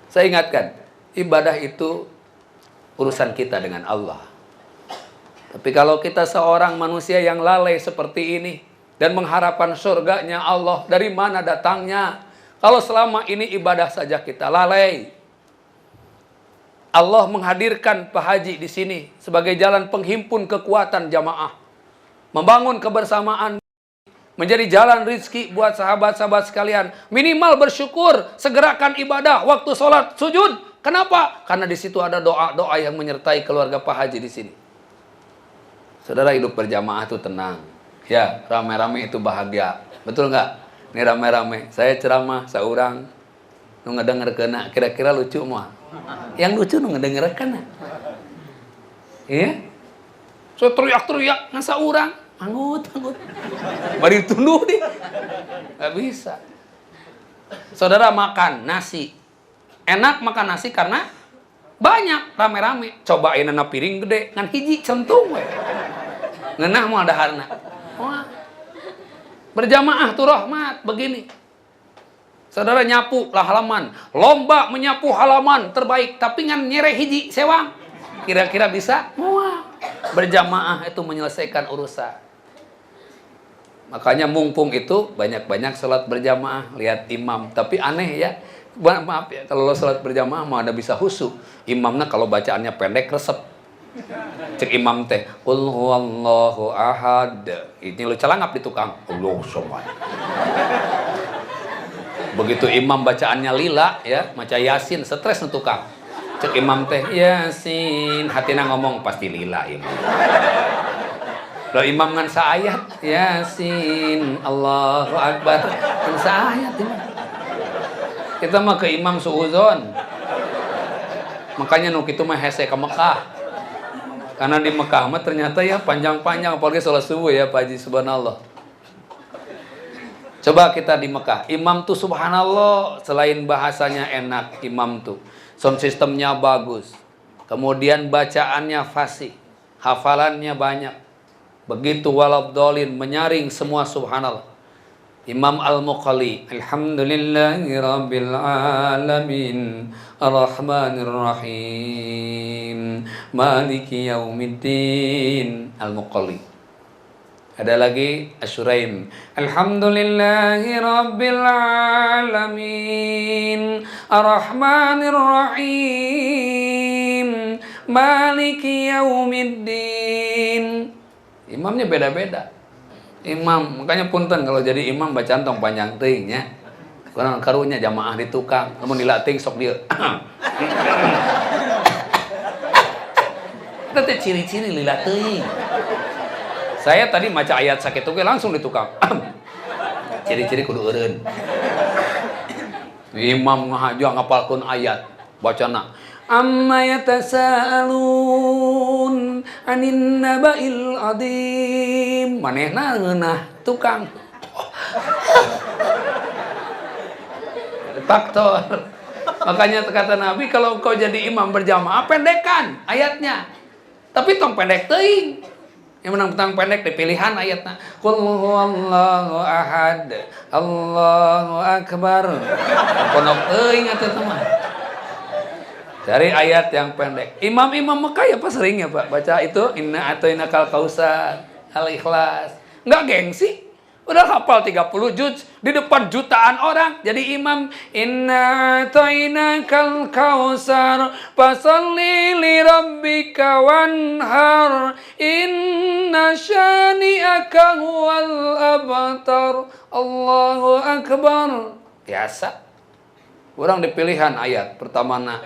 S1: Saya ingatkan, ibadah itu urusan kita dengan Allah. Tapi kalau kita seorang manusia yang lalai seperti ini dan mengharapkan surganya Allah, dari mana datangnya? Kalau selama ini ibadah saja kita lalai. Allah menghadirkan Pak Haji di sini sebagai jalan penghimpun kekuatan jamaah, membangun kebersamaan, menjadi jalan rizki buat sahabat-sahabat sekalian. Minimal bersyukur, segerakan ibadah waktu sholat sujud. Kenapa? Karena di situ ada doa-doa yang menyertai keluarga Pak Haji di sini. Saudara, hidup berjamaah itu tenang. Ya, rame-rame itu bahagia. Betul nggak? Ini rame-rame. Saya ceramah seorang nu ngedenger kena, kira-kira lucu mah. Yang lucu nu ngedenger kena. Iya? Saya teriak-teriak ngasa orang. Anggut, anggut. Bari tunduh deh. Gak bisa. Saudara makan nasi. Enak makan nasi karena banyak rame-rame. Cobain anak piring gede ngan hiji centung we. Ngeunah moal daharna. Wah. Berjamaah tuh rahmat begini. Saudara nyapu lah halaman, lomba menyapu halaman terbaik, tapi ngan nyere hiji sewang. Kira-kira bisa? Wah. Berjamaah itu menyelesaikan urusan. Makanya mumpung itu banyak-banyak sholat berjamaah, lihat imam. Tapi aneh ya, maaf ya, kalau sholat berjamaah mau ada bisa khusyuk. Imamnya kalau bacaannya pendek resep. Cek imam teh, qul huwallahu ahad. Ini lu celangap di tukang. Allahu samad. Begitu imam bacaannya lila ya, maca Yasin, stres nu tukang. Cek imam teh, Yasin, hatina ngomong pasti lila imam. Lo imam ngan saayat, Yasin, Allahu Akbar, ngan saayat imam. Kita mah ke imam suuzon. Makanya nu kitu mah hese ke Mekah. Karena di Mekah mah ternyata ya panjang-panjang, apalagi sholat subuh ya Pak Haji, subhanallah. Coba kita di Mekah, imam tuh subhanallah, selain bahasanya enak imam tuh, sound systemnya bagus, kemudian bacaannya fasih, hafalannya banyak. Begitu waladhdallin menyaring semua subhanallah. Imam Al-Muqali, alhamdulillahi rabbil alamin, arrahmanir rahim, maliki yaumiddin. Al-Muqali. Ada lagi Asyuraim, alhamdulillahi rabbil alamin, arrahmanir rahim, maliki yaumiddin. Imamnya beda-beda. Imam, makanya punten kalau jadi imam bacaan tong panjang teuing nya. Kurang karunya jamaah di tukang, lamun dilatih sok dieu. Eta teh ciri-ciri lila teuing. Saya tadi maca ayat sakit oge langsung di tukang. Ciri-ciri kudu eureun. Imam ngahaja ngapalkeun ayat, bacana amma yatasaalun anin naba'il adim. Manehna ngeunah tukang. Faktor. Makanya kata Nabi kalau kau jadi imam berjamaah pendekan ayatnya. Tapi tong pendek teuing. Yang menang petang pendek di pilihan ayatnya. Qul huwallahu ahad, Allahu akbar. Pondok teuing atuh mah. Cari ayat yang pendek. Imam-imam Mekah ya Pak sering ya Pak baca itu inna a'tainakal kausar, al-ikhlas. Enggak gengsi. Udah hafal 30 juz di depan jutaan orang. Jadi imam inna a'tainakal kausar fasalli li rabbika wanhar inna syani'aka huwal abtar. Allahu akbar. Biasa. Orang di pilihan ayat pertama na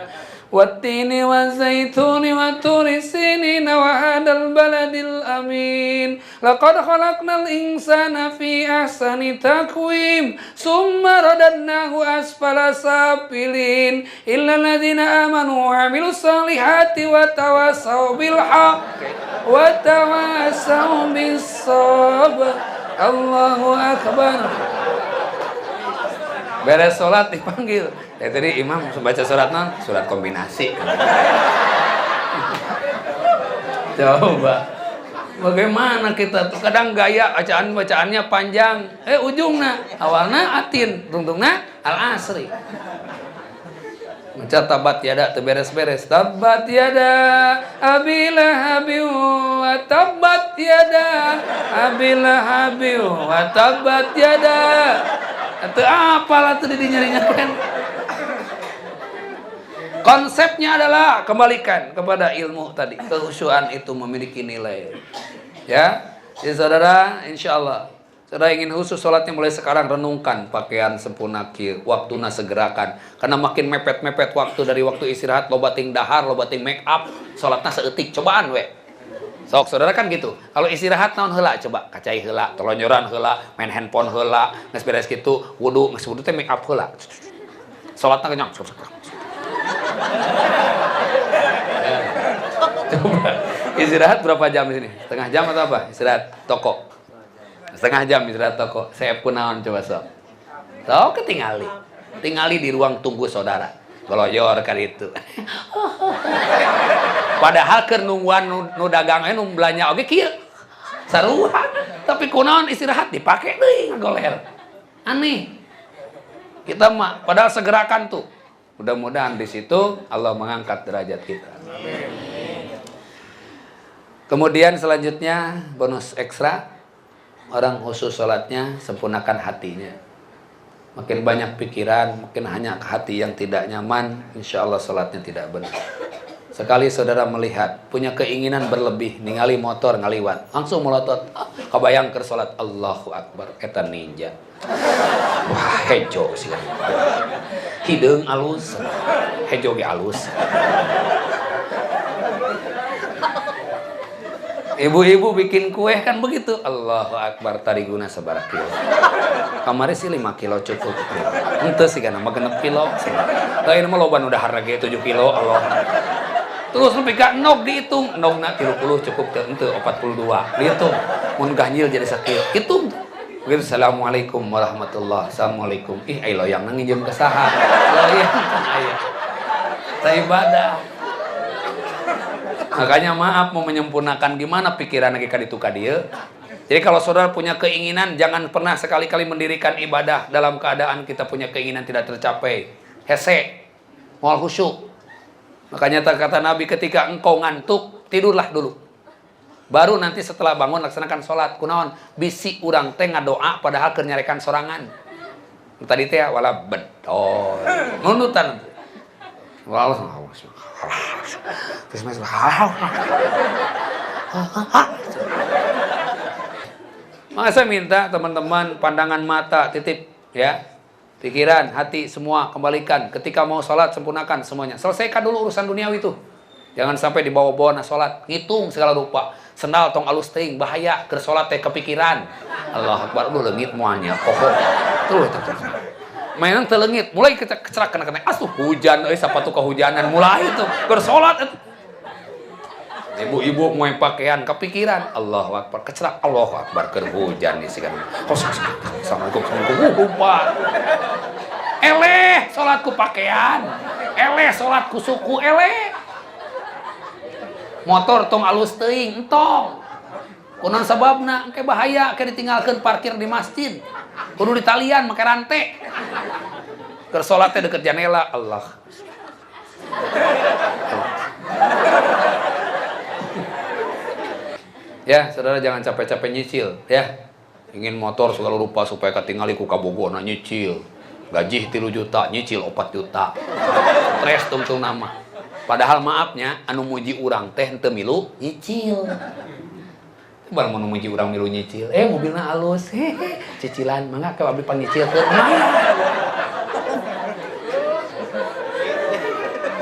S1: wattini wazaituni waturi sinina wa hadal baladil amin laqad khalaqnal insana fi ahsani taqwim summa radadnahu asfala safilin illa alladzina amanu wa amilus solihati wa tawasaw bil haqqi wa tawasaw bis sabr. Allahu akbar. Beres sholat dipanggil. Ya tadi imam baca surat non, surat kombinasi. Coba, bagaimana kita tuh kadang gaya bacaannya panjang, ujungna awalna atin, tungtungna al asri. Baca tabat yada teu beres-beres. Tabat yada abi lahabi wa tabat yada abi lahabi wa tabat yada. Atau apalah tuh dinyari-nyarikan. Konsepnya adalah kembalikan kepada ilmu tadi. Kehusuan itu memiliki nilai. Ya, jadi saudara, insya Allah, saudara ingin khusus sholatnya mulai sekarang renungkan pakaian sempurna kieu, waktuna segerakan. Karena makin mepet-mepet waktu dari waktu istirahat, loba ting dahar, loba ting make up, sholatna seeutik, cobaan we. Sok saudara kan gitu. Kalau istirahat naon heula coba, kacai heula, tolonyoran heula, main handphone heula, geus beres kitu, wudu, geus wudu teh make up heula. Salatna kenyang. Coba. Istirahat berapa jam di sini? Setengah jam atau apa? Istirahat toko. Setengah jam istirahat toko. Saya kunaon coba sok. Sok ketingali. Tingali di ruang tunggu saudara. Goloyor kan itu. Padahal keur nungguan nu dagang nu belanja oge kieu. Sarua. Tapi kunaon istirahat dipake deui ngagoler. Aneh. Kita mah padahal segerakan tuh. Mudah-mudahan di situ Allah mengangkat derajat kita. Kemudian selanjutnya bonus ekstra, orang khusus sholatnya sempurnakan hatinya. Makin banyak pikiran, makin hanya hati yang tidak nyaman, insya Allah sholatnya tidak benar. Sekali saudara melihat, punya keinginan berlebih, ningali motor ngaliwat, langsung melotot, ah, kebayang ke sholat, Allahu Akbar, eta ninja. Wah, hejo sih. Hideung alus, hejo ge alus. Ibu-ibu bikin kue kan begitu. Allahu Akbar, tariguna sabaraha kilo. Kamari sih 5 kilo cukup. Henteu sih kana mah 6 kilo. Lain mah loba nu dahar ge 7 kilo Allah. Terus nepi ka endog dihitung, endogna 30 cukup teu henteu 42. Dihitung. Mun ganjil jadi sakilo. Hitung. Begitu assalamualaikum warahmatullahi. Assalamualaikum. Ih ai loyangna nginjem ka saha? Loyang kan aya. Teh ibadah. Makanya maaf mau menyempurnakan gimana pikiran lagi kaditu ka dieu. Jadi kalau saudara punya keinginan, jangan pernah sekali-kali mendirikan ibadah dalam keadaan kita punya keinginan tidak tercapai. Hese, moal khusyuk. Makanya kata Nabi ketika engkau ngantuk, tidurlah dulu. Baru nanti setelah bangun laksanakan sholat. Kunaon? Bisi urang teh ngadoa padahal keur nyarekan sorangan. Tadi teh wala bedol. Nundutan. Wala. Maka saya minta teman-teman pandangan mata titip ya, pikiran, hati semua kembalikan. Ketika mau sholat sempurnakan semuanya. Selesaikan dulu urusan duniawi itu. Jangan sampai dibawa-bawa na sholat, ngitung segala rupa. Sendal tong alus teuing bahaya keur sholat teh kepikiran. Allah Akbar, lu leungit moalnya poho. Terus terus. Mainan teu leungit, mulai kecerak kena-kena. Asuh hujan euy sapatu kehujanan mulai tuh keur sholat. Ibu-ibu mau pakaian kepikiran, Allahu Akbar, kecerak, Allahu Akbar, keur hujan nih sih kan. Assalamualaikum, assalamualaikum, lupa. Eleh, sholatku pakaian, eleh, sholatku suku, eleh. Motor tong alus teuing, entong. Kunaon sababna, engke bahaya, engke ditinggalkeun parkir di masjid. Kudu ditalian make rantai. Keur sholat teh deket janela, Allah. Ya, saudara jangan capek-capek nyicil, ya. Ingin motor segala rupa supaya katingali ku kabogona nyicil. Gaji 3 juta, nyicil 4 juta. Stres tungtung nama. Padahal maafnya, anu muji urang teh henteu milu nyicil. Barang anu muji urang milu nyicil, mobilna alus, hehe, cicilan mangga ke abdi pangnyicil teu.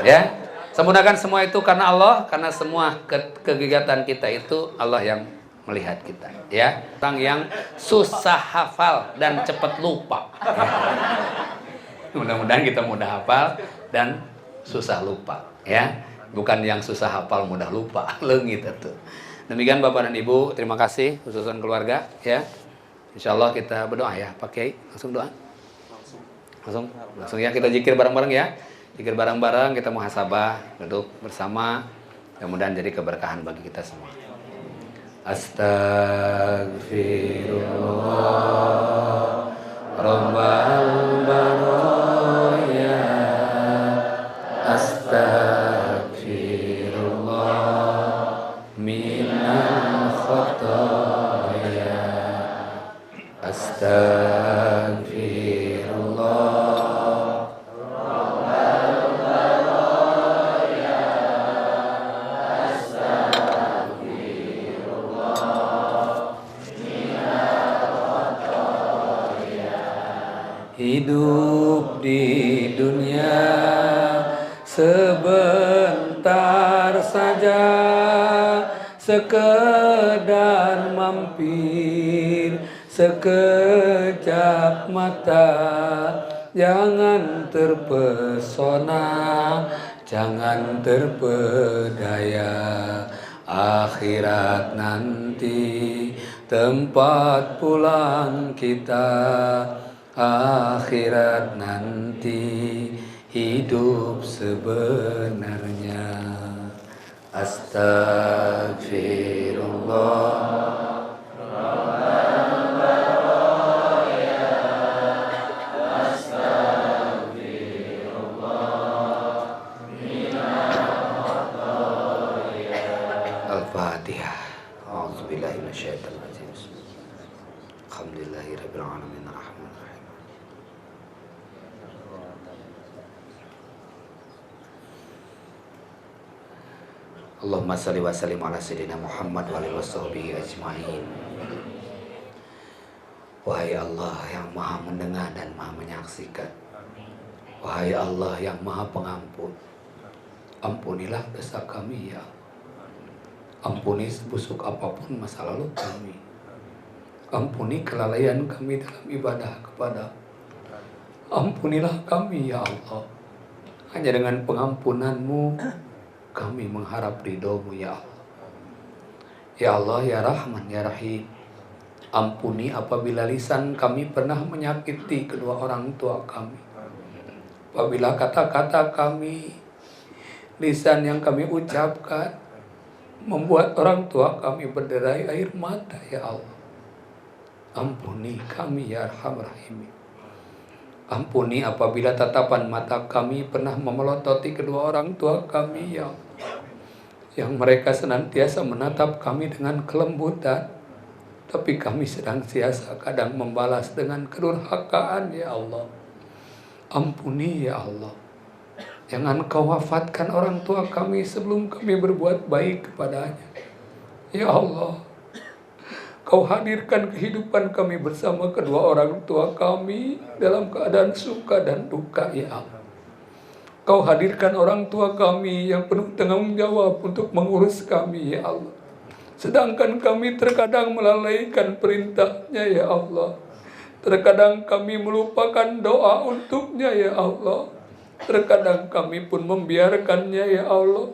S1: Ya. Sempurnakan semua itu karena Allah, karena semua kegiatan kita itu Allah yang melihat kita, ya. Orang yang susah hafal dan cepat lupa. Ya. Mudah-mudahan kita mudah hafal dan susah lupa, ya. Bukan yang susah hafal mudah lupa, leungit itu. Demikian Bapak dan Ibu, terima kasih khususan keluarga, ya. Insya Allah kita berdoa ya, Pak Kiai, langsung doa. Langsung ya, kita zikir bareng-bareng ya. Zikir bareng-bareng, kita muhasabah, duduk bersama, mudah-mudahan jadi keberkahan bagi kita semua. Astagfirullah Rabbal baraya, astagfirullah minal khotoya, astagfirullah. Hidup di dunia sebentar saja, sekedar mampir, sekejap mata. Jangan terpesona, jangan terpedaya. Akhirat nanti tempat pulang kita, akhirat nanti hidup sebenarnya. Astagfirullah. Al-Fatihah. A'udzubillahi minasyaitonir rajim. Alhamdulillahirabbil alamin arrahmanir rahim. Allahumma shalli wa sallim ala sayyidina Muhammad wa alihi wasahbihi ajmain. Wahai Allah yang Maha mendengar dan Maha menyaksikan. Wahai Allah yang Maha Pengampun, ampunilah dosa kami ya Allah. Ampuni sebusuk apapun masa lalu kami. Ampuni kelalaian kami dalam ibadah kepada. Ampunilah kami ya Allah. Hanya dengan pengampunanmu kami mengharap ridhomu ya Allah. Ya Allah, ya Rahman, ya Rahim. Ampuni apabila lisan kami pernah menyakiti kedua orang tua kami. Apabila kata-kata kami, lisan yang kami ucapkan membuat orang tua kami berderai air mata ya Allah. Ampuni kami ya Arhamar Rahimin. Ampuni apabila tatapan mata kami pernah memelototi kedua orang tua kami ya Allah. Yang mereka senantiasa menatap kami dengan kelembutan, tapi kami sedang siasa kadang membalas dengan kedurhakaan ya Allah. Ampuni ya Allah. Jangan kau wafatkan orang tua kami sebelum kami berbuat baik kepadanya. Ya Allah, kau hadirkan kehidupan kami bersama kedua orang tua kami dalam keadaan suka dan duka ya Allah. Kau hadirkan orang tua kami yang penuh tanggung jawab untuk mengurus kami ya Allah. Sedangkan kami terkadang melalaikan perintahnya ya Allah. Terkadang kami melupakan doa untuknya ya Allah. Terkadang kami pun membiarkannya ya Allah.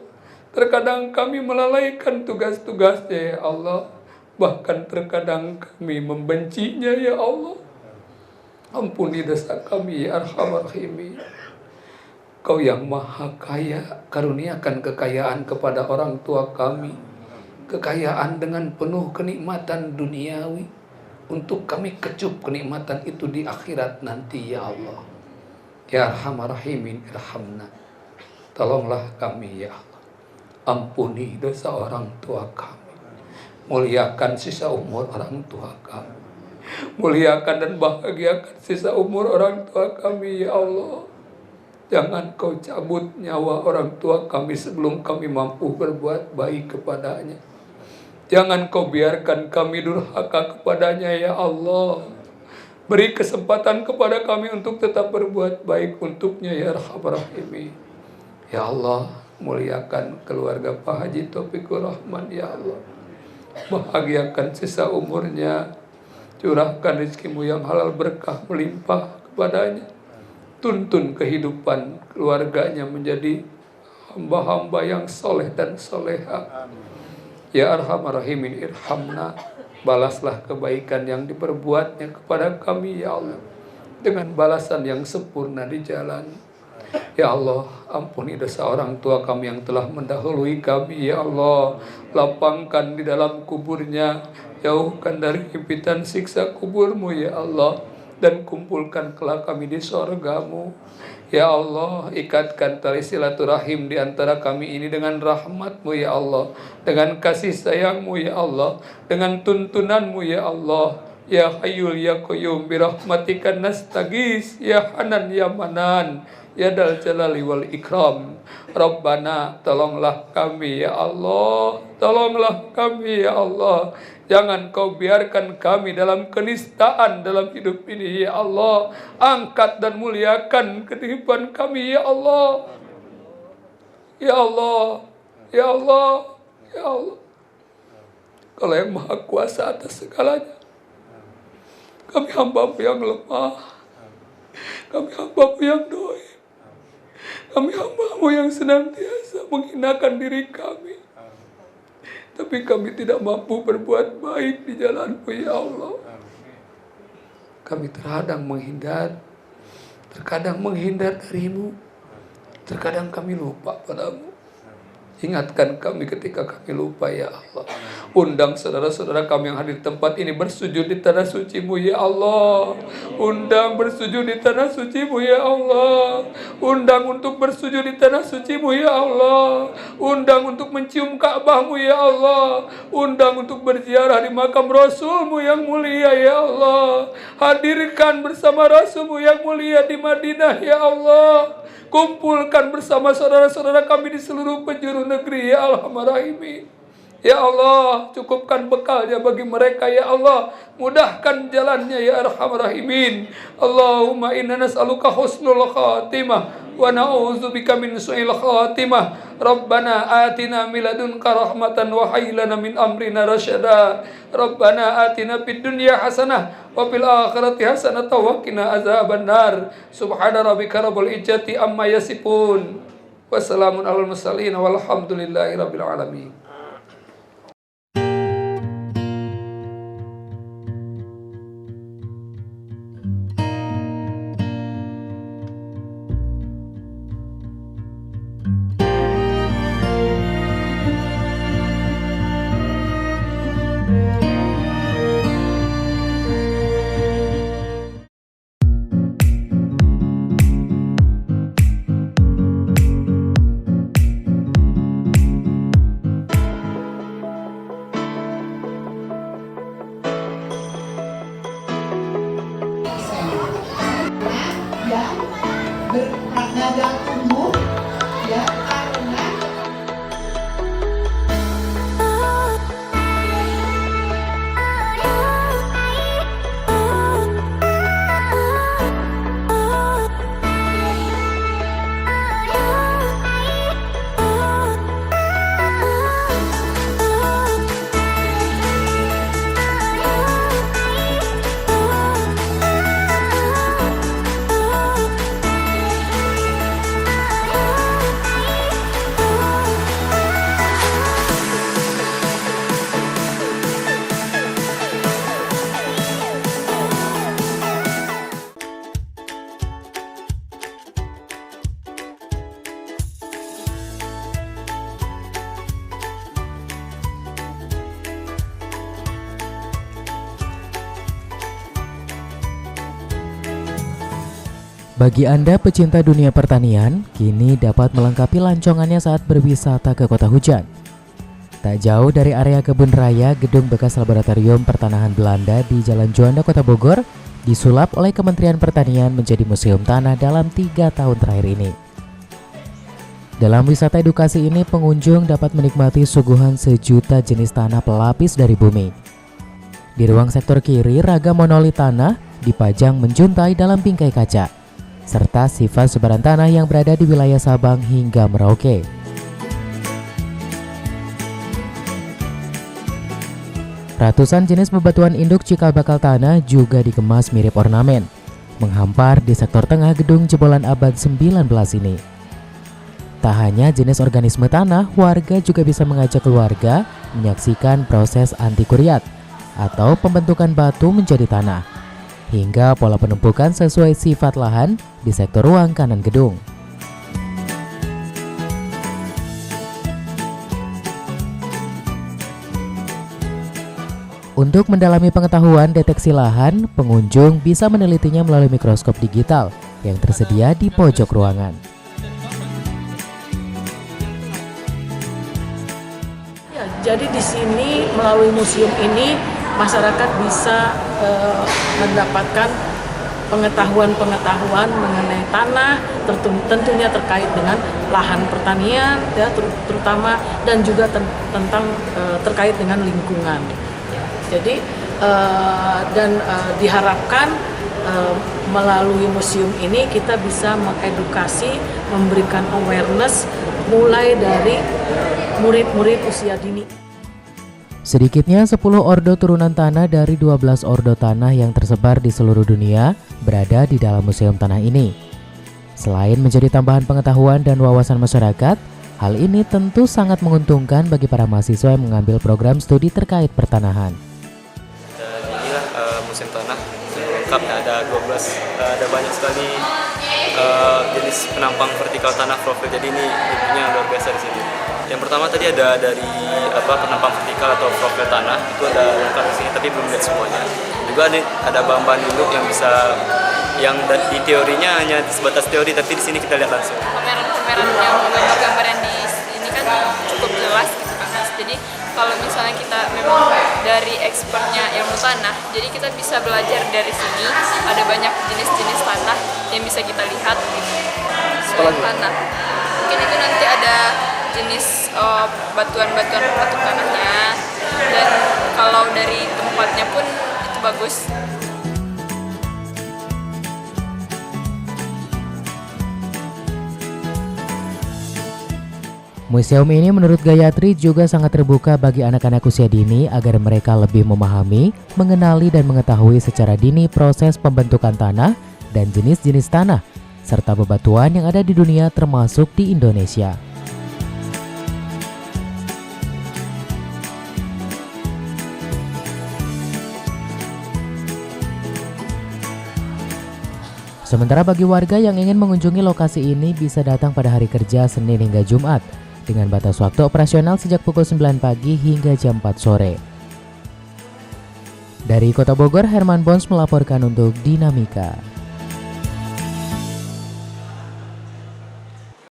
S1: Terkadang kami melalaikan tugas-tugasnya ya Allah. Bahkan terkadang kami membencinya ya Allah. Ampuni dosa kami ya Arhamar Rahimin. Kau yang maha kaya, karuniakan kekayaan kepada orang tua kami. Kekayaan dengan penuh kenikmatan duniawi, untuk kami kecup kenikmatan itu di akhirat nanti ya Allah. Ya Arhamar Rahimin irhamna. Tolonglah kami ya Allah. Ampuni dosa orang tua kami. Muliakan sisa umur orang tua kami. Muliakan dan bahagiakan sisa umur orang tua kami ya Allah. Jangan kau cabut nyawa orang tua kami sebelum kami mampu berbuat baik kepadanya. Jangan kau biarkan kami durhaka kepadanya ya Allah. Beri kesempatan kepada kami untuk tetap berbuat baik untuknya ya Arhamar Rahimin. Ya Allah, muliakan keluarga Pak Haji Taufikur Rahman ya Allah. Bahagiakan sisa umurnya. Curahkan rezekimu yang halal berkah melimpah kepadanya. Tuntun kehidupan keluarganya menjadi hamba-hamba yang soleh dan soleha. Ya Arhamar Rahimin irhamna. Balaslah kebaikan yang diperbuatnya kepada kami ya Allah, dengan balasan yang sempurna di jalan. Ya Allah, ampuni dosa orang tua kami yang telah mendahului kami ya Allah. Lapangkan di dalam kuburnya, jauhkan dari himpitan siksa kuburmu ya Allah, dan kumpulkan kelak kami di sorgamu. Ya Allah, ikatkan tali silaturahim di antara kami ini dengan rahmatmu ya Allah, dengan kasih sayangmu ya Allah, dengan tuntunanmu ya Allah. Ya Hayyul ya Qayyum birahmatika nastagis, ya Hanan ya Manan, ya Dal Jalali wal Ikram. Rabbana, tolonglah kami ya Allah, tolonglah kami ya Allah. Jangan kau biarkan kami dalam kenistaan dalam hidup ini ya Allah. Angkat dan muliakan kehidupan kami ya Allah. Ya Allah, ya Allah, ya Allah. Kau yang maha kuasa atas segalanya. Kami hamba-Mu yang lemah. Kami hamba-Mu yang doib. Kami hamba-Mu yang senantiasa menghinakan diri kami. Tapi kami tidak mampu berbuat baik di jalan-Mu ya Allah. Kami terkadang menghindar, terkadang menghindar darimu, terkadang kami lupa padamu. Ingatkan kami ketika kami lupa ya Allah. Undang saudara-saudara kami yang hadir di tempat ini bersujud di tanah sucimu ya Allah. Undang bersujud di tanah sucimu ya Allah. Undang untuk bersujud di tanah sucimu ya Allah. Undang untuk mencium Ka'bahmu ya Allah. Undang untuk berziarah di makam Rasulmu yang mulia ya Allah. Hadirkan bersama Rasulmu yang mulia di Madinah ya Allah. Kumpulkan bersama saudara-saudara kami di seluruh penjuru negeri ya Arhamar Rahimin. Ya Allah, cukupkan bekalnya bagi mereka ya Allah. Mudahkan jalannya ya Arhamar Rahimin. Allahumma inna nas'aluka husnul khatimah wa na'udzubika min su'il khatimah. Rabbana atina min ladunka rahmatan wa hayyi lana min amrina rasyada. Rabbana atina fid dunya hasanah wa fil akhirati hasanah wa qina azabannar. Subhana rabbika rabbil izzati amma yasifun. Wassalamun alal mursalin walhamdulillahi rabbil alamin.
S2: Bagi Anda pecinta dunia pertanian, kini dapat melengkapi lancongannya saat berwisata ke kota hujan. Tak jauh dari area kebun raya, gedung bekas laboratorium pertanahan Belanda di Jalan Juanda, Kota Bogor, disulap oleh Kementerian Pertanian menjadi museum tanah dalam 3 tahun terakhir ini. Dalam wisata edukasi ini, pengunjung dapat menikmati suguhan sejuta jenis tanah pelapis dari bumi. Di ruang sektor kiri, ragam monolit tanah dipajang menjuntai dalam bingkai kaca, serta sifat sebaran tanah yang berada di wilayah Sabang hingga Merauke. Ratusan jenis bebatuan induk cikal bakal tanah juga dikemas mirip ornamen, menghampar di sektor tengah gedung jebolan abad 19 ini. Tak hanya jenis organisme tanah, warga juga bisa mengajak keluarga menyaksikan proses antikuriat atau pembentukan batu menjadi tanah, hingga pola penumpukan sesuai sifat lahan di sektor ruang kanan gedung. Untuk mendalami pengetahuan deteksi lahan, pengunjung bisa menelitinya melalui mikroskop digital yang tersedia di pojok ruangan.
S16: Ya, jadi di sini melalui museum ini masyarakat bisa mendapatkan pengetahuan-pengetahuan mengenai tanah, tentunya terkait dengan lahan pertanian, ya, terutama, dan juga tentang terkait dengan lingkungan. Ya, jadi diharapkan melalui museum ini kita bisa mengedukasi, memberikan awareness mulai dari murid-murid usia dini.
S2: Sedikitnya 10 ordo turunan tanah dari 12 ordo tanah yang tersebar di seluruh dunia berada di dalam museum tanah ini. Selain menjadi tambahan pengetahuan dan wawasan masyarakat, Hal ini tentu sangat menguntungkan bagi para mahasiswa yang mengambil program studi terkait pertanahan.
S17: Dan inilah museum tanah lengkap, ada 12, ada banyak sekali jenis penampang vertikal tanah profil. Jadi ini ilmunya luar biasa di sini. Yang pertama tadi ada dari penampang vertikal atau profil tanah, itu ada lengkap di sini tapi belum lihat semuanya. Juga ada bahan-bahan induk yang bisa, yang di teorinya hanya sebatas teori, tapi di sini kita lihat langsung.
S18: Pameran-pameran yang gambar-gambar yang di ini kan cukup jelas gitu kan Mas. Jadi kalau misalnya kita memang dari expertnya ilmu tanah, jadi kita bisa belajar dari sini. Ada banyak jenis-jenis tanah yang bisa kita lihat gitu. Selain tanah, mungkin itu nanti ada jenis batuan-batuan pembentuk tanahnya, dan kalau dari tempatnya pun itu bagus.
S2: Museum ini menurut Gayatri juga sangat terbuka bagi anak-anak usia dini agar mereka lebih memahami, mengenali dan mengetahui secara dini proses pembentukan tanah dan jenis-jenis tanah, serta bebatuan yang ada di dunia termasuk di Indonesia. Sementara bagi warga yang ingin mengunjungi lokasi ini bisa datang pada hari kerja Senin hingga Jumat dengan batas waktu operasional sejak pukul 9 pagi hingga jam 4 sore. Dari Kota Bogor, Herman Bons melaporkan untuk Dinamika.